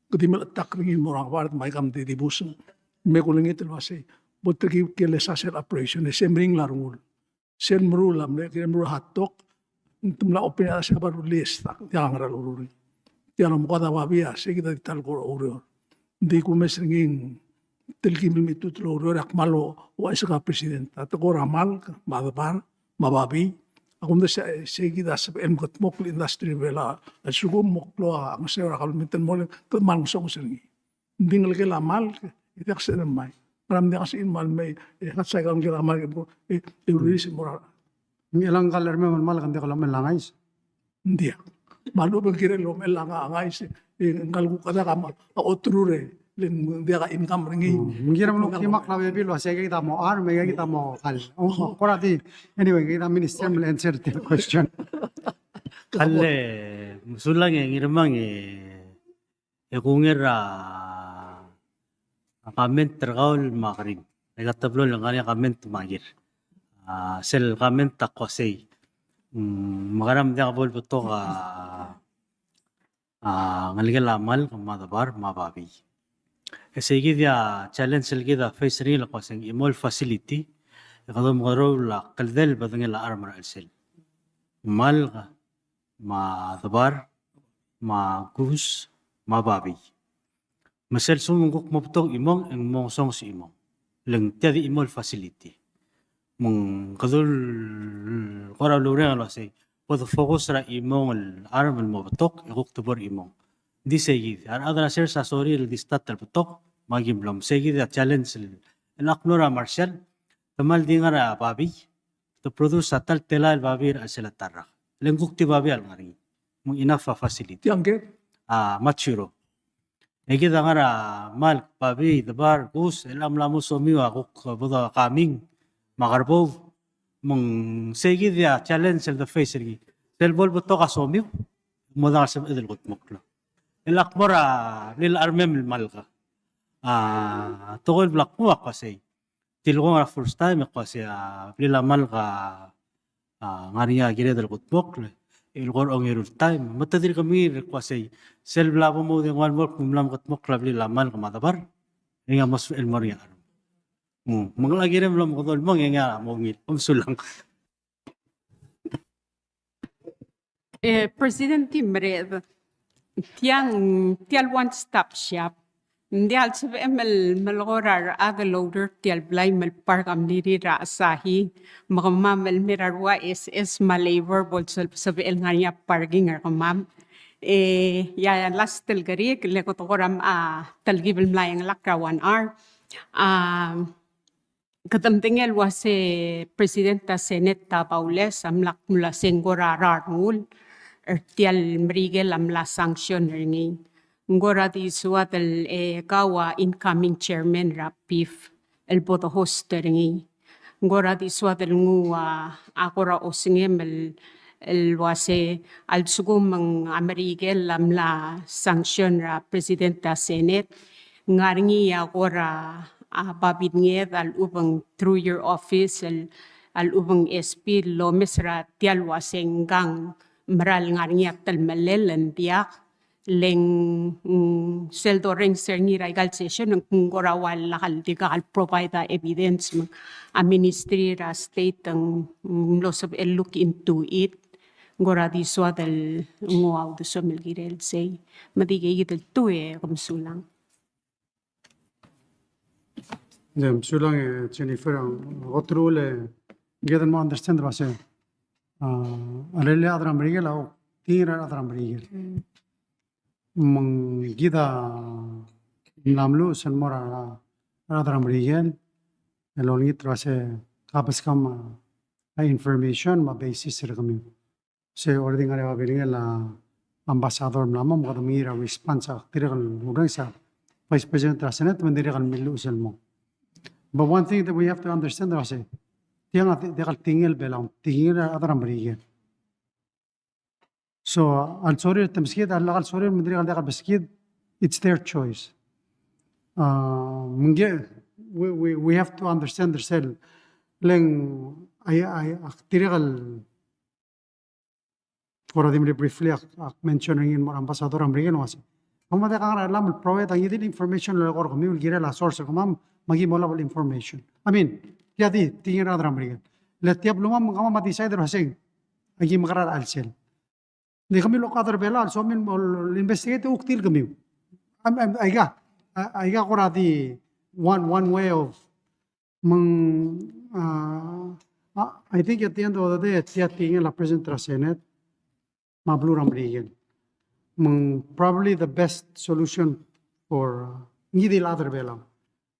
Ke di mle attack er ngii el mo er a ngebard, me aika me di dibus. Me kulengit el uasei, bo er tir ki, ki lesa sel operation, e se meringel a rengul. Sel meruul a mle, kirem meruul a hot dog, ng te mla open a se bar release, diak a ngera el ureor. Tia el omekoad a babii a, sei kid a di ta el kora oureor. Ng di kumes er ngii, telkib el mitut el oureor, e ak kmal ouchais er a president. A tekoi er a malk, me a debar, me a babii. A kumdasu e sei kid a sebechel el mekedmokl el industry er a Belau. A lsekum mo klou a ngeso er a kabelment el mo, kede kmal ngesonges er ngii. Ng di ngelekel a malk, e diak sebeched el mei. Ngera me ng diak sebeched el mei, e, hot dog a ngelekel a malk, e, e, release el mo er a. Ng chelechang a kall er a mei me a malk, ng diak lomechell a ngais. Ng diak. Me a lechub e ng kirel lomechell a ngais, e, ng kuk diak a mo, a oterur e, le ng diak a income er ngii. Mm, ng kirem el okimak a bebil el uasei kid a mo harm, me kid a mo kall. Oh, kora di, anyway, kid a minister me le answer the question. Kall, mesulang e Ngirmang e, e kung er a comment er kau el Makrin. E ka teblo el ngar er ngii a comment Makir. A, sel comment a ko sei. Mm, me kora me diak bo lebetok a, a, ngelekel a malk me a debar me a babii. E sei kid a challenge el kid a face er ngii el ko sei ng chimo el facility. E kede omekeroul a kldei el bedengel a charm er a chelsel. Malk, me a debar, me a goose, me a babii. Me sel lsekum ng kuk mo betok chimong, e ng mo ngesonges chimong. Le ng tia di chimo el facility. Me ng kede kora uleureng el uasei, bo de focus er a chimong el charm el mo betok, e kuk de bo er chimong. Ng di sei kid, a rechad er a sers a sorir el di start el betok, me aki mlo, me sei kid a challenge el, el ak mlo er a Marshall, te kmal di ngar er a babii, te produce a ta el telael babii er a chelsel a ta el rak. Le ng kuk di babii a lengar er ngii. Me ng enough a facility. Tiang ke? A, mature. E kid a ngar er a malk, babii, debar, goose, el mla mo somiu a kuk bo de coming, me a kerbou. Me ng sei kid a challenge el de face er ngii. Sel bo lebetok a somiu, mo dang sebeched el kudmokl. El ak mo er a blil a charmem el malk. A, tekoi el bla kmu a ko sei. Tilkong er a first time, e ko sei a blil a malk a, a, ngar er ngii a kired el kudmokl, el kora ongeru el taem. Me te dirk mengiil el ko sei, sel bla bo mo di nguu a lmolk me ng mla mekedmokl a blil a malk me a debar, e ngii a mo sebechel el mo er ngii a charm. Mm, me ng locha kirem el omekedong el mong, e ngii a mo ungil. Kom sulang. E, President Imered, tiang, tia el one stop shop. Ng diak el sebechem el melekoi er a rechad el oureor er tia el blai me le park a mlirir er a Asahi, me kemam el mei er a rua S S me a labor bo el se-, sebechel ngar er ngii a parking er kemam. E, ia, ia last el kerik, le kede kora, a, telkib el mla engelakl er a one hour. A, Kede medengei el uase President er a Senate a Baules a mla kmo el uase ng kora rengul er tia el Merikel a mla sanction er ngii. Ng kora di soad el, e, kau a incoming chairman er a PIF el bo de host er ngii. Ng kora di soad el nguu a, a kora osengem el, el uase a lsekum ng a Merikel a mla sanction er a President er a Senate, ng ngar er ngii a kora a, babilnged a lechub ng through your office, el, a lechub ng S P el omes er tia el uase ngkang mera el ngar er ngii a telemellel, ng diak, le ng, mm, sel dorrenges er ngii er aika el session, ng kora ua lak el dirkak el provide a evidence, me a Ministry er a State ng, mm, mlo sebechel look into it, ng kora di soad el nguu a uldesuem el kirel sei. Me di keikid el tuu e kom sulang. Ia, mesulang e Jennifer, a, a kot el uchul e, kede mo understand el uase, a, a rellii a rechad er a Merikel a, o, tekingir a rechad er a Merikel. Mm. Me ng kid a mla meluches el mo er a, a rechad er a Merikel el olengit el uase ka beskau a, a information me a basis er kemiu. Se already ngar er ngii a babilngel a ambassador el mla mo, me kede mengiil er a response a dirrek el urrenges a Vice President er a Senate, me ng dirrek el milluches el mo. But one thing that we have to understand er a se, tiang a di-, diak el tekingel Belau, tekingel a rechad er a Merikel. So, a lsorir el te meskid, a lak el sorir me ng dirrek el diak el meskid, it's their choice. A, me ng, we, we, we have to understand er sel, le ng, a, a, a, dirrek el, kora di mle briefly ak, ak mention er ngii el mo er a ambassador er a Merikel el uase, kemam a diak a ngar er a llach el provide a ngii di el information el eko er kemiu el kirel a source er kemam, me aki mo olab el information. I mean, tia di, tekingir a rechad er a Merikel. Le tia belumam, kemam a decide el uase ng, aki mekerang er a chelsel. Ng di kemiu el chad er a Belau, a lsomiu el mo investigate, e kuk tir kemiu. Am, am, aika, a, aika kora di one, one way of, me ng, a, a, I think at the end of the day, tia tekingel a President er a Senate me a beluu er a Merikel. Me ng probably the best solution for, a, ngii di el chad er a Belau.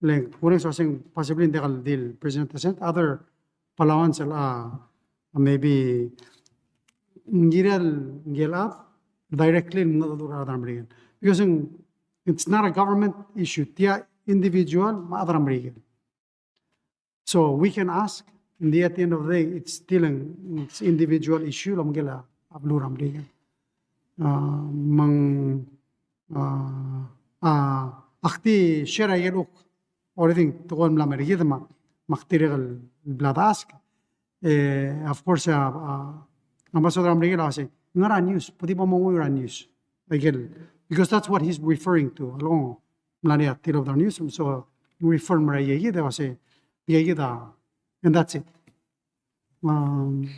Le ng, kureng, so a se ng possibly ng diak el di el President er a Senate, other Palauans el, a, maybe ng kirel, ng kirel a directly el mengedecheduch er a rechad er a Merikel. Because ng, it's not a government issue. Tia individual me a rechad er a Merikel. So we can ask, and at the end of the day, it's still an, it's individual issue el omengkel a beluu er a Merikel. A, me ng, a, a, ak di share a ikel kuk, already, tekoi el mla mer kid me, me ak dirrek el bla de ask. E, of course, a, a, ambassador er a Merikel a uase, ngar er a news, pwede bo monguiu er a news. Aike el, because that's what he's referring to. A leko ng mla er ngii a tilobed er a news, so refer el mo er a ikei kid, e uase, ikei kid a, and that's it. Um,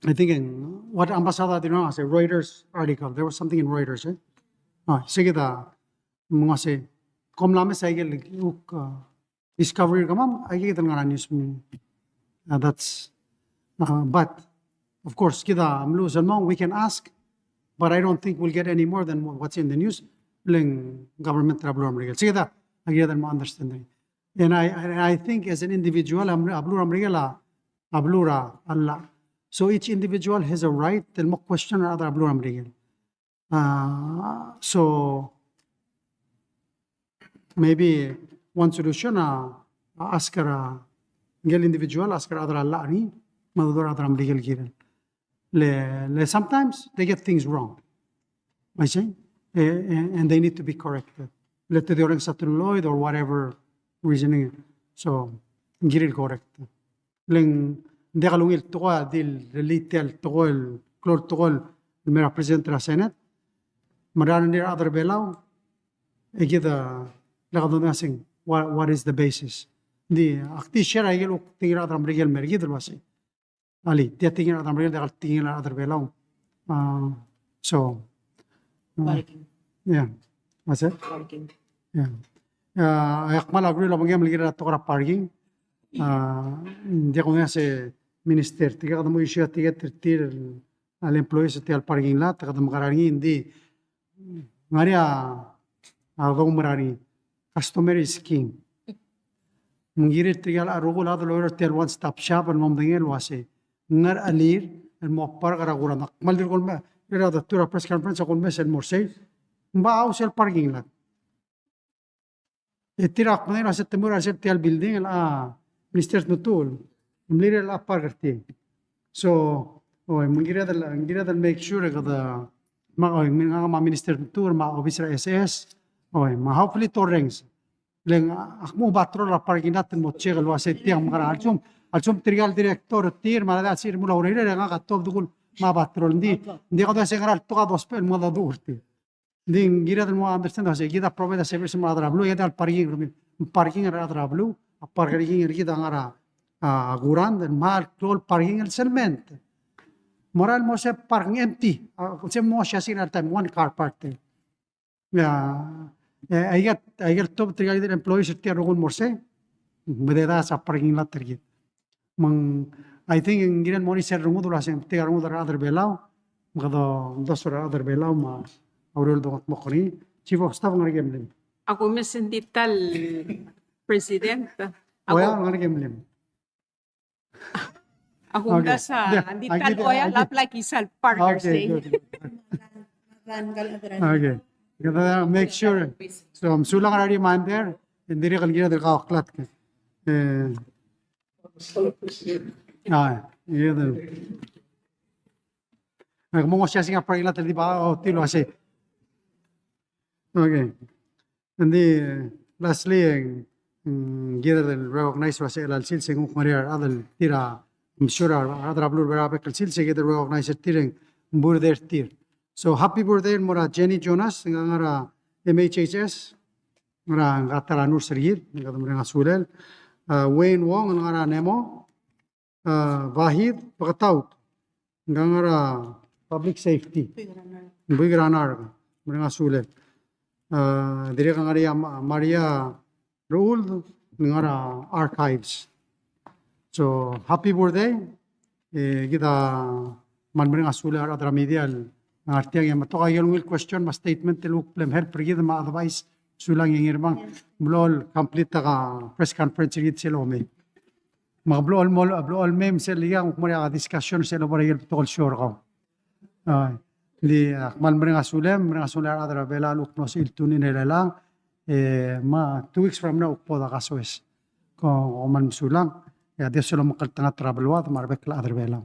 I think in what Ambassador did not say, Reuters article. There was something in Reuters, eh? A, se kid a, me ng uase, kom mla mes a ikel kuk, a, discovery er kemam, a ikei kid el ngar er a news. Uh, that's, uh, but, of course, kid a mluches el mong, we can ask, but I don't think we'll get any more than what's in the news. Le ng government er a beluu er a Merikel. Se kid a, a kired el mo understanding. And I, and I think as an individual, a beluu er a Merikel a, a beluu er a llach. So each individual has a right el mo question a rechad er a beluu er a Merikel. Uh, so maybe one solution, uh, ask er a, ngike el individual, ask er a rechad er a llach er ngii, me a rechad er a Merikel el kirel. Le, le sometimes they get things wrong. I see? Eh, eh, and they need to be corrected. Le te di orrenges a telulloid or whatever reasoning. So, ng kirel correct. Le ng diak lungil tekoi a di el relate el tekoi el, klou el tekoi el mei er a president er a Senate. Me a rengrir a rechad er a Belau, e kid a, le kede omes el uaseng, what, what is the basis? Ng di, ak di share a ikel kuk tekingir a rechad er a Merikel el mer kid el uaseng. Alii, tia tekingir a rechad er a Merikel, diak el tekingir a rechad er a Belau. Uh, so, uh, parking. Yeah. What's that? Parking. Yeah. Uh, ak kmal agree el obengkem el kirel a tekoi er a parking. Uh, ng diak kudengei a se minister, tirka kede mo issue a ticket er tir el employees er tia el parking lot, kede mekerang er ngii, ng di ngar er ngii a, a doumerang er ngii. Customer is king. Me ng kirir tirka el rokui el chad el oureor er tia el one stop shop el mo medengei el uasei, ng ngar er a chelsel el mo park er a kurang. Ak kmal di kuk me, er a, er a press conference a kumes el mo er sei, ng bai a house el parking lot. E tir a kmo ng uasei te mo er a chelsel tia el building el, a, Minister Tmetuchl, ng mle er a park er tir. So, oi, me ng kired el, ng kired el make sure e kede, me, oi, me ngak me a Minister Tmetuchl, me a obis er a S S, oi, me hopefully te orrenges. Le ng, ak mo patrol er a parking lot el mo check el uasei tiang, me kede a lsekum, a lsekum tirka el director er tir, me a rechad a sel mo er a urerir, e ngak a tuobed el kuk me a patrol. Ng di, ng di kede uasei ngera el tekoi a dousbech el mo mengedecheduch er tir. Ng di ng kired el mo understand el uasei kid a provide a service el mo er a rechad er a beluu, e kid a parking, parking er a rechad er a beluu, a parking er kid a ngar er a, a, kurang, me a klou el parking el sel ment. Mo er a el mo se parking empty, a, se mo siasing er a time, one car park there. A, e, aike, aike el tuobed er tirka el employees er tia el rokui el mo er sei, me de dasa parking lot er kid. Me ng, I think ng kirel mo er sel rengud el uasei ng betik a rengud er a rechad er a Belau, me kede mdosu er a rechad er a Belau me a ureor el dongetmokl er ngii. Chief of Staff, ngar er ngii a mlim. Ak omes e ng di ta el President. Oia, ngar er ngii a mlim. Ak omdasu e ng di ta el Oia el apply er sel partners. Okay, good. Okay. Kede make sure. So, mesulang er a reminder, e ng dirrek el kired el kauklatk. E, a, kired el. Ak mo ngosising a parking lot el di ba, o, tir el uasei. Okay. And the, lastly, e ng, mm, kired el recognize er a sel sils e ng kuk ngar er ngii a rechad el tir a, I'm sure a rechad er a beluu er a Belau a bek el sils e kired el recognize er tir e ng birthday er tir. So, happy birthday el mo er a Jenny Jonas, ng ngar er a M H H S, ngar er a, ngar er a ta er a nurse er kid, ng kede mereng a sulel. A, Wayne Wong, ng ngar er a NEMO, a, Vahid Beketaut, ng ngar er a Public Safety. Buik er a NARC, mereng a sulel. A, dirrek el ngar er a Ma-, Maria Ruld, ng ngar er a Archives. So, happy birthday. E, kid a kmal mereng a sulel a rechad er a media el ngar tiang, e me a betok a ikel ungil question me a statement el kuk bla mhelp er kid me a advice, sulang e Ngirmang, mlo el complete a press conference er kid sel omei. Me a blo el mo, blo el mei me sel ikang kuk mo er a discussion sel obo er a ikel betok el show er kau. A, ng di, a, kmal mereng a sulem, mereng a sulem a rechad er a Belau el kuk mlo sebechir el tune in er chelechang. E, me a two weeks from now, kuk bo dekasoes. Kom, kom kmal mesulang. E a Dios a lomekngeltengat er a beluad me a rebek el chad er a Belau.